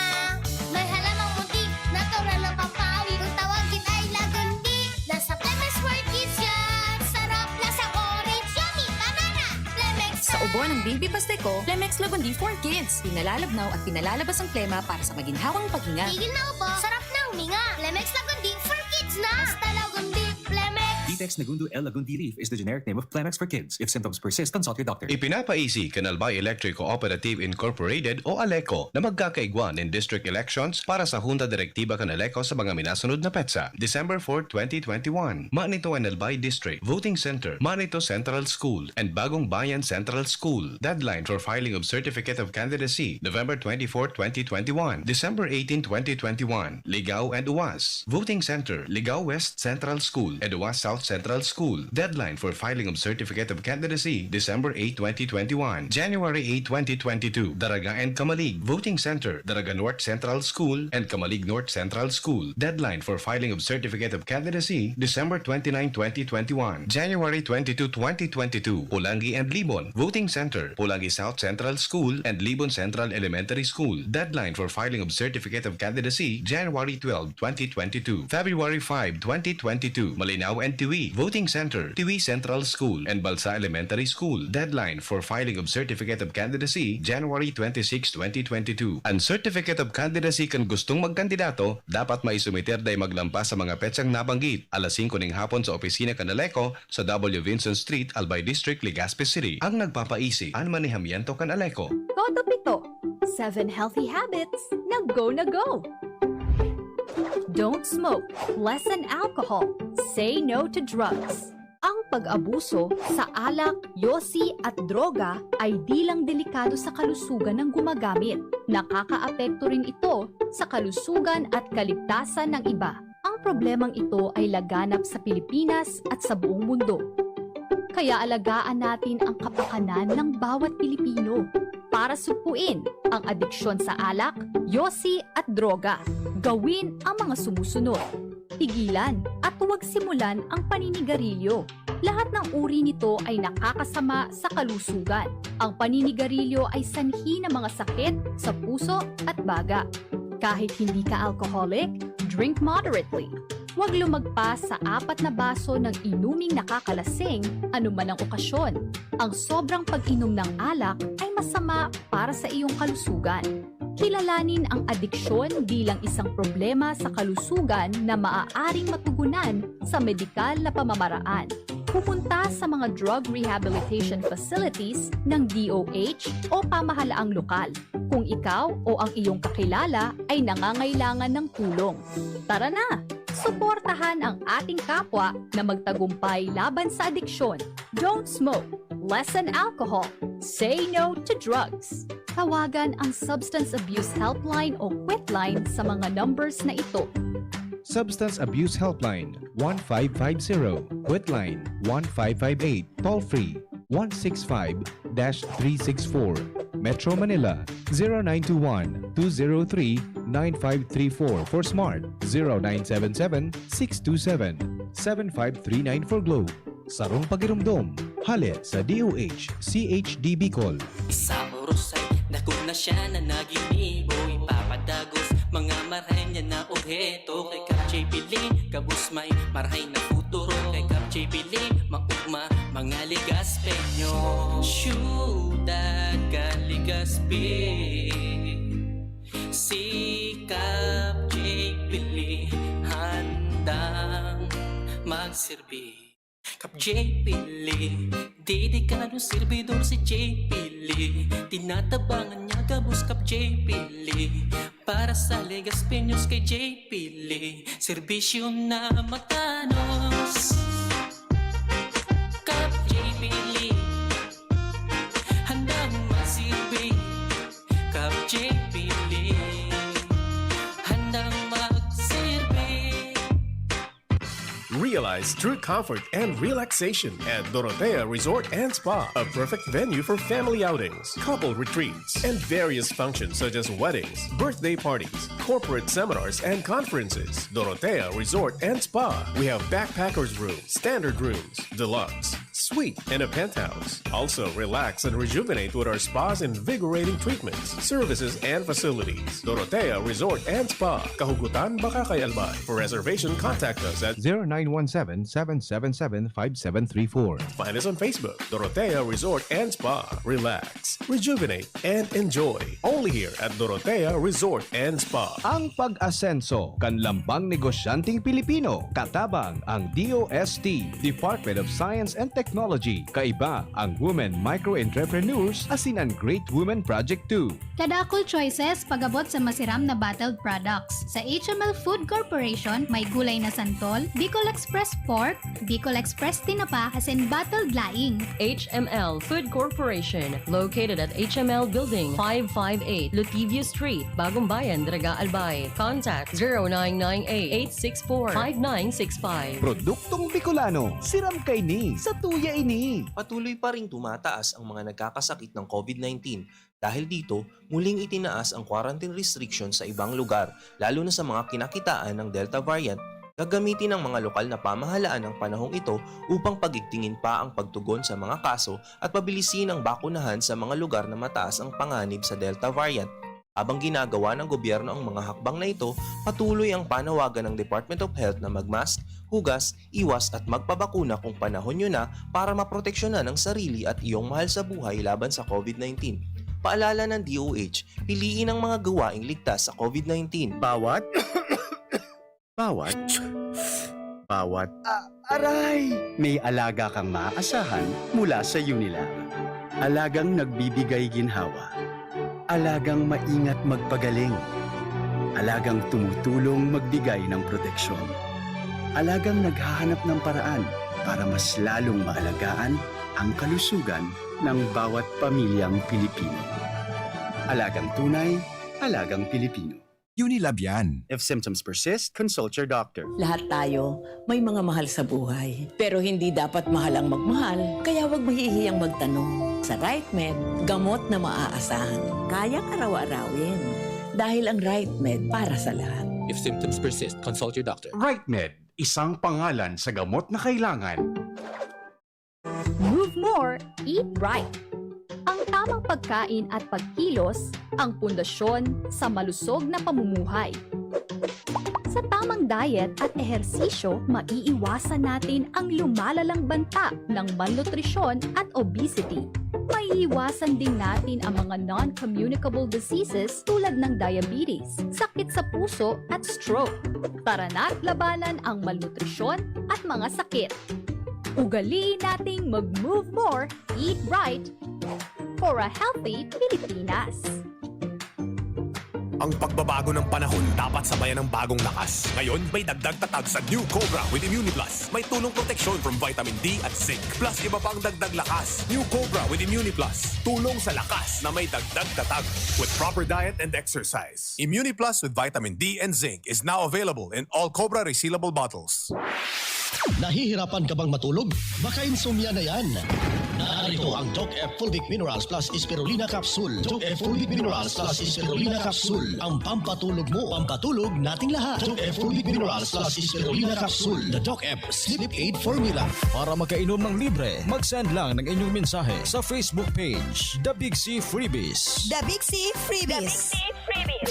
May halamang muntik, natural na pampawi. Kung tawagin ay lagundi, nasa Lemex for Kids yan. Sarap, lasang orange, yummy, banana. Lemex Sa ubo ng Baby Pasteco, Lemex Lagundi for Kids. Pinalalabnaw at pinalalabas ang plema para sa maginhawang paghinga. Tigil na ubo, sarap na huminga. Lemex Lagundi for Kids na. Basta Lagundi, Lemex. Detex Nagundo L. Lagundi Leaf is the generic name of Clemex for Kids. If symptoms persist, consult your doctor. Ipinapaisi kan Albay Electric Cooperative Incorporated o ALECO na magkakaigwa nin district elections para sa Junta Direktiba kan ALECO sa mga minasunod na petsa: December four, twenty twenty-one, Manito and Albay District Voting Center, Manito Central School and Bagong Bayan Central School. Deadline for filing of certificate of candidacy, November twenty-four, twenty twenty-one, December eighteen, twenty twenty-one, Ligao and Uwas Voting Center, Ligao West Central School and Uwas South Central School. Deadline for filing of certificate of candidacy, December eight, twenty twenty-one, January eight, twenty twenty-two, Daraga and Camalig Voting Center, Daraga North Central School and Camalig North Central School. Deadline for filing of certificate of candidacy, December twenty-nine, twenty twenty-one, January twenty-two, twenty twenty-two, Pulangi and Libon Voting Center, Pulangi South Central School and Libon Central Elementary School. Deadline for filing of certificate of candidacy, January twelve, twenty twenty-two, February five, twenty twenty-two, Malinao and Tiwi Voting Center, Tiwi Central School and Balsa Elementary School. Deadline for filing of certificate of candidacy, January twenty-six, twenty twenty-two. An certificate of candidacy kan gustong magkandidato dapat maisumiter dai maglampas sa mga petsang nabanggit, alas singko ning hapon sa opisina kan ALECO sa W Vinson Street, Albay District, Legazpi City. Ang nagpapaisi, an manehamiento kan ALECO. Koto Pito, seven healthy habits na go na go! Don't smoke, lessen alcohol, say no to drugs. Ang pag-abuso sa alak, yosi at droga ay di lang delikado sa kalusugan ng gumagamit. Nakakaapekto rin ito sa kalusugan at kaligtasan ng iba. Ang problemang ito ay laganap sa Pilipinas at sa buong mundo. Kaya alagaan natin ang kapakanan ng bawat Pilipino. Para sugpuin ang adiksyon sa alak, yosi at droga, gawin ang mga sumusunod. Pigilan at huwag simulan ang paninigarilyo. Lahat ng uri nito ay nakakasama sa kalusugan. Ang paninigarilyo ay sanhi ng mga sakit sa puso at baga. Kahit hindi ka alcoholic, drink moderately. Huwag lumagpas sa apat na baso ng inuming nakakalasing anuman ang okasyon. Ang sobrang pag-inom ng alak ay masama para sa iyong kalusugan. Kilalanin ang adiksyon bilang isang problema sa kalusugan na maaaring matugunan sa medikal na pamamaraan. Pumunta sa mga drug rehabilitation facilities ng D O H o pamahalaang lokal kung ikaw o ang iyong kakilala ay nangangailangan ng tulong. Tara na! Suportahan ang ating kapwa na magtagumpay laban sa adiksyon. Don't smoke. Lessen alcohol. Say no to drugs. Tawagan ang Substance Abuse Helpline o Quitline sa mga numbers na ito. Substance Abuse Helpline, one five five zero, Quitline, one five five eight, toll free, one six five dash three six four, Metro Manila, zero nine two one, two zero three, nine five three four for Smart, zero nine seven seven, six two seven, seven five three nine for Globe. Sarong pagiromdom, hale sa D O H C H D Bicol. Sa oros ay dakog na siya na naginibo. Ipapadagos mga marahay niya na obheto. Kay Kapchay Piling, gabos may marahay na futuro. Kay Si Kap J P Lee handang magserbi. Kap J P Lee, dedikadong serbidor si J P Lee. Tinatabangan niya gabos Kap J P Lee. Para sa Legazpeños kay J P Lee, serbisyo na matanos. Kap J P Lee, handang magserbi. Kap J P Lee, handang magserbi. Realize true comfort and relaxation at Dorotea Resort and Spa, a perfect venue for family outings, couple retreats, and various functions such as weddings, birthday parties, corporate seminars, and conferences. Dorotea Resort and Spa. We have backpackers room, standard rooms, deluxe, suite, and a penthouse. Also, relax and rejuvenate with our spa's invigorating treatments, services, and facilities. Dorotea Resort and Spa, Kahugutan, Bacacay, Albay. For reservation, contact us at zero nine one seven, seven seven seven, five seven three four. Find us on Facebook, Dorotea Resort and Spa. Relax, rejuvenate, and enjoy. Only here at Dorotea Resort and Spa. Ang pag-asenso kan lambang negosyanteng Pilipino, katabang ang D O S T, Department of Science and Technology, kaiba ang Women Micro Entrepreneurs asin an Great Women Project two. Kadakul choices pag-abot sa masiram na bottled products. Sa H M L Food Corporation, may gulay na santol, Bicol Express Pork, Bicol Express Tinapa, asin bottled laing. H M L Food Corporation, located at H M L Building, five five eight, Lotivio Street, Bagong Bayan, Daraga, Albay. Contact zero nine nine eight, eight six four, five nine six five. Produktong Bicolano, siram kaini, sa tuya ini. Patuloy pa ring tumataas ang mga nagkakasakit ng COVID nineteen. Dahil dito, muling itinaas ang quarantine restriction sa ibang lugar, lalo na sa mga kinakitaan ng Delta variant. Gagamitin ng mga lokal na pamahalaan ang panahong ito upang pagigtingin pa ang pagtugon sa mga kaso at pabilisin ang bakunahan sa mga lugar na mataas ang panganib sa Delta variant. Habang ginagawa ng gobyerno ang mga hakbang na ito, patuloy ang panawagan ng Department of Health na magmask, hugas, iwas at magpabakuna kung panahon nyo na para maproteksyonan ang sarili at iyong mahal sa buhay laban sa COVID nineteen. Paalala ng D O H, piliin ang mga gawaing ligtas sa COVID nineteen. Bawat, bawat, bawat, aray! May alaga kang maaasahan mula sa Unilab. Alagang nagbibigay ginhawa. Alagang maingat magpagaling. Alagang tumutulong magbigay ng proteksyon. Alagang naghahanap ng paraan para mas lalong maalagaan ang kalusugan ng bawat pamilyang Pilipino. Alagang tunay, alagang Pilipino. Unilab yan. If symptoms persist, consult your doctor. Lahat tayo may mga mahal sa buhay. Pero hindi dapat mahal ang magmahal, kaya huwag mahihiyang magtanong. Sa RightMed, gamot na maaasahan. Kayang araw-arawin. Dahil ang RightMed para sa lahat. If symptoms persist, consult your doctor. RightMed, isang pangalan sa gamot na kailangan. Move more, eat right. Ang tamang pagkain at pagkilos ang pundasyon sa malusog na pamumuhay. Sa tamang diet at ehersisyo, maiiwasan natin ang lumalalang banta ng malnutrisyon at obesity. Maiiwasan din natin ang mga non-communicable diseases tulad ng diabetes, sakit sa puso at stroke. Tara na't labanan ang malnutrisyon at mga sakit. Ugaliin nating mag-move more, eat right, for a healthy Pilipinas. Ang pagbabago ng panahon dapat sabayan ng bagong lakas. Ngayon, may dagdag tatag sa New Cobra with Immuniplus. May tulong proteksyon from vitamin D at zinc, plus iba pang dagdag lakas. New Cobra with Immuniplus. Tulong sa lakas na may dagdag tatag. With proper diet and exercise. Immuniplus with vitamin D and zinc is now available in all Cobra resealable bottles. Nahihirapan ka bang matulog? Baka insomnia na yan. Narito ang Doc F Fulvic Minerals Plus Spirulina Capsule. Doc F Fulvic Minerals Plus Spirulina Capsule. Ang pampatulog mo, pampatulog nating lahat. Doc F Fulvic Minerals plus Spirulina Capsule. The Doc F Sleep Aid Formula. Para makainom ng libre, mag-send lang ng inyong mensahe sa Facebook page, The Big C Freebies. The Big C Freebies.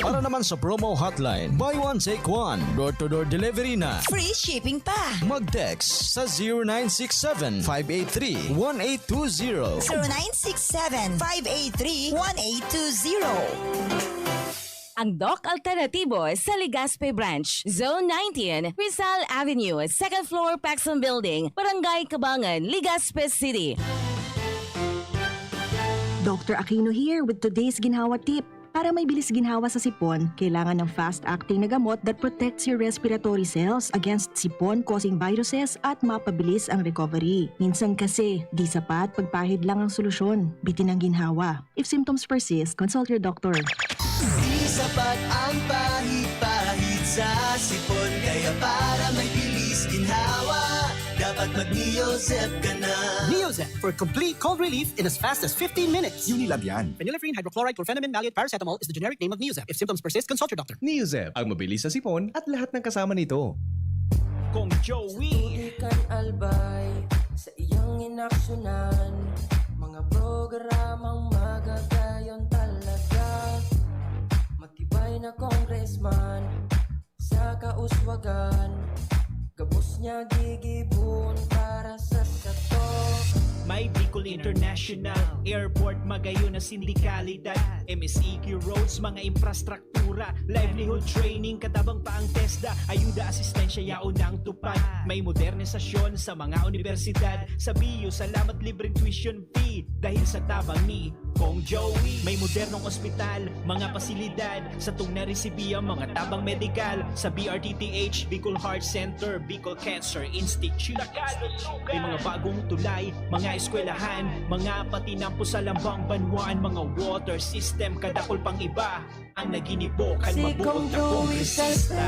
Para naman sa promo hotline, buy one, take one. Door-to-door delivery na. Free shipping pa. Mag-text sa zero nine six seven, five eight three, one eight two zero. Zero nine six seven, five eight three, one eight two zero. Ang Doc Alternatibo sa Legazpi Branch, Zone nineteen, Rizal Avenue, second floor, Paxson Building, Barangay Cabangan, Legazpi City. Doctor Aquino here with today's ginhawa tip. Para may bilis ginhawa sa sipon, kailangan ng fast-acting na gamot that protects your respiratory cells against sipon-causing viruses at mapabilis ang recovery. Minsan kasi, di sapat pagpahid lang ang solusyon. Bitin ang ginhawa. If symptoms persist, consult your doctor. Di sapat ang pahid-pahid sa sipon, kaya para may bilis ginhawa, dapat mag-Neozep ka na. Neozep for complete cold relief in as fast as fifteen minutes. Unilab yan. Phenylephrine, hydrochloride, chlorphenamine, maleate, paracetamol is the generic name of Neozep. If symptoms persist, consult your doctor. Neozep, ang mabilis sa sipon at lahat ng kasama nito. Kong Joey. Sa tubig kan Albay, sa iyang inaksyonan, mga programang magagayon talaga. Matibay na congressman sa kauswagan, gabos niya gigibon para sa sato. May Bicol International Airport, magayon na sindikalidad, M S E Q roads, mga infrastruktura, livelihood training, katabang pa ang TESDA, ayuda, asistensya, yaon ang tupad. May modernisasyon sa mga unibersidad, sa B U, salamat libreng tuition fee, dahil sa tabang ni Kong Joey. May modernong ospital, mga pasilidad, satong naresibi ang mga tabang medikal sa B R T T H, Bicol Heart Center, Bicol Cancer Institute. May mga bagong tulay, mga eskwelahan, mga patinampo sa lambang banwaan, mga water system, kadakol pang iba ang naginibo kan mabuot na kongresista.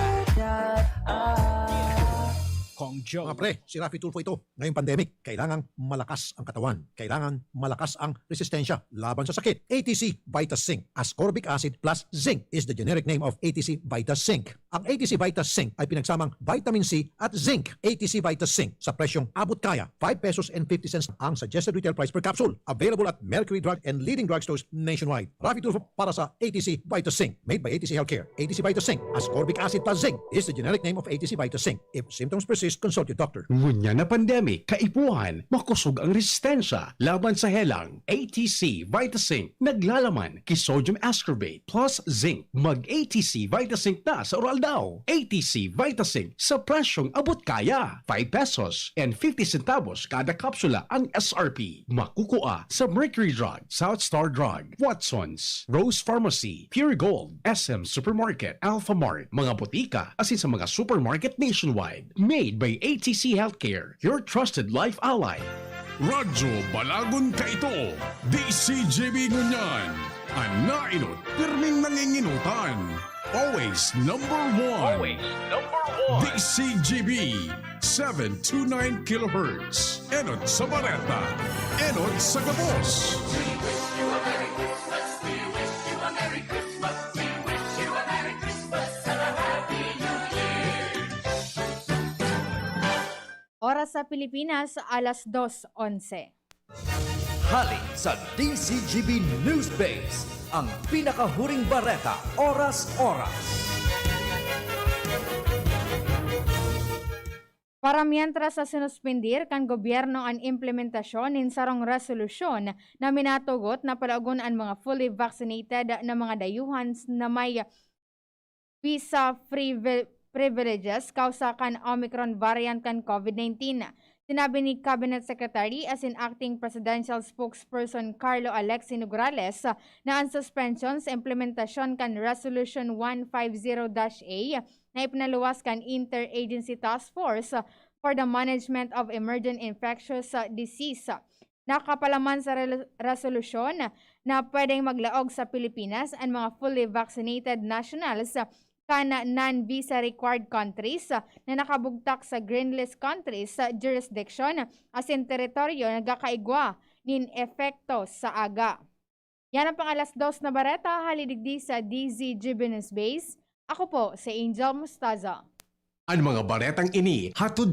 Kong Joe. Mga pre, si Raffy Tulfo ito. Ngayong pandemic, kailangang malakas ang katawan. Kailangan malakas ang resistensya laban sa sakit. A T C Vita Zinc, ascorbic acid plus zinc is the generic name of A T C Vita Zinc. Ang A T C Vita Zinc ay pinagsamang vitamin C at zinc. A T C Vita Zinc sa presyong abot kaya, five pesos and fifty cents ang suggested retail price per capsule. Available at Mercury Drug and leading drugstores nationwide. Raffy Tulfo para sa A T C Vita Zinc. Made by A T C Healthcare. A T C Vita Zinc, ascorbic acid plus zinc, is the generic name of A T C Vita Zinc. If symptoms persist, consult your doctor. Ngunyan na pandemic, kaipuhan, makosog ang resistensya laban sa helang. A T C Vita Zinc, naglalaman ki sodium ascorbate plus zinc. Mag A T C Vita Zinc na sa oral daw. A T C Vita Zinc sa presyong abot kaya. Five pesos and fifty centavos kada kapsula ang S R P. Makukua sa Mercury Drug, South Star Drug, Watson's, Rose Pharmacy, Pure Gold, S M Supermarket, Alpha Mart, mga botika, asin sa mga supermarket nationwide. Made by A T C Healthcare, your trusted life ally. Radyo Balagon kaito, D C G B ngunyan. An naenot, pirming nanginginutan. Always number one. Always number one. D C G B, seven two nine kilohertz. Enot sa bareta. Enot sa gabos. We wish you a Merry Christmas. We wish you a Merry Christmas. We wish you a Merry Christmas and a Happy New Year. Oras sa Pilipinas, alas dos onse. Hali sa D C G B News Base, ang pinakahuring bareta, oras-oras. Para mientras sa sinuspendir kan gobyerno an implementasyon nin sarong resolusyon na minatugot na palaogon an mga fully vaccinated na mga dayuhan na may visa-free vi-, privileges kausa kan Omicron variant kan COVID nineteen. Sinabi ni Cabinet Secretary asin Acting Presidential Spokesperson Carlo Alexi Nograles na an suspension sa implementasyon kan Resolution one five zero dash A na ipinaluwas kan Interagency Task Force for the Management of Emergent Infectious Disease nakapalaman sa rel-, resolusyon na pwedeng maglaog sa Pilipinas an mga fully vaccinated nationals kan non-visa-required countries na nakabugtak sa green list countries sa jurisdiction asin teritoryo na gakaigwa nin epekto sa aga. Yan ang pang alas dos na bareta, hali digdi sa D Z G B News Base. Ako po si Angel Mostaza. An mga baretang ini hatod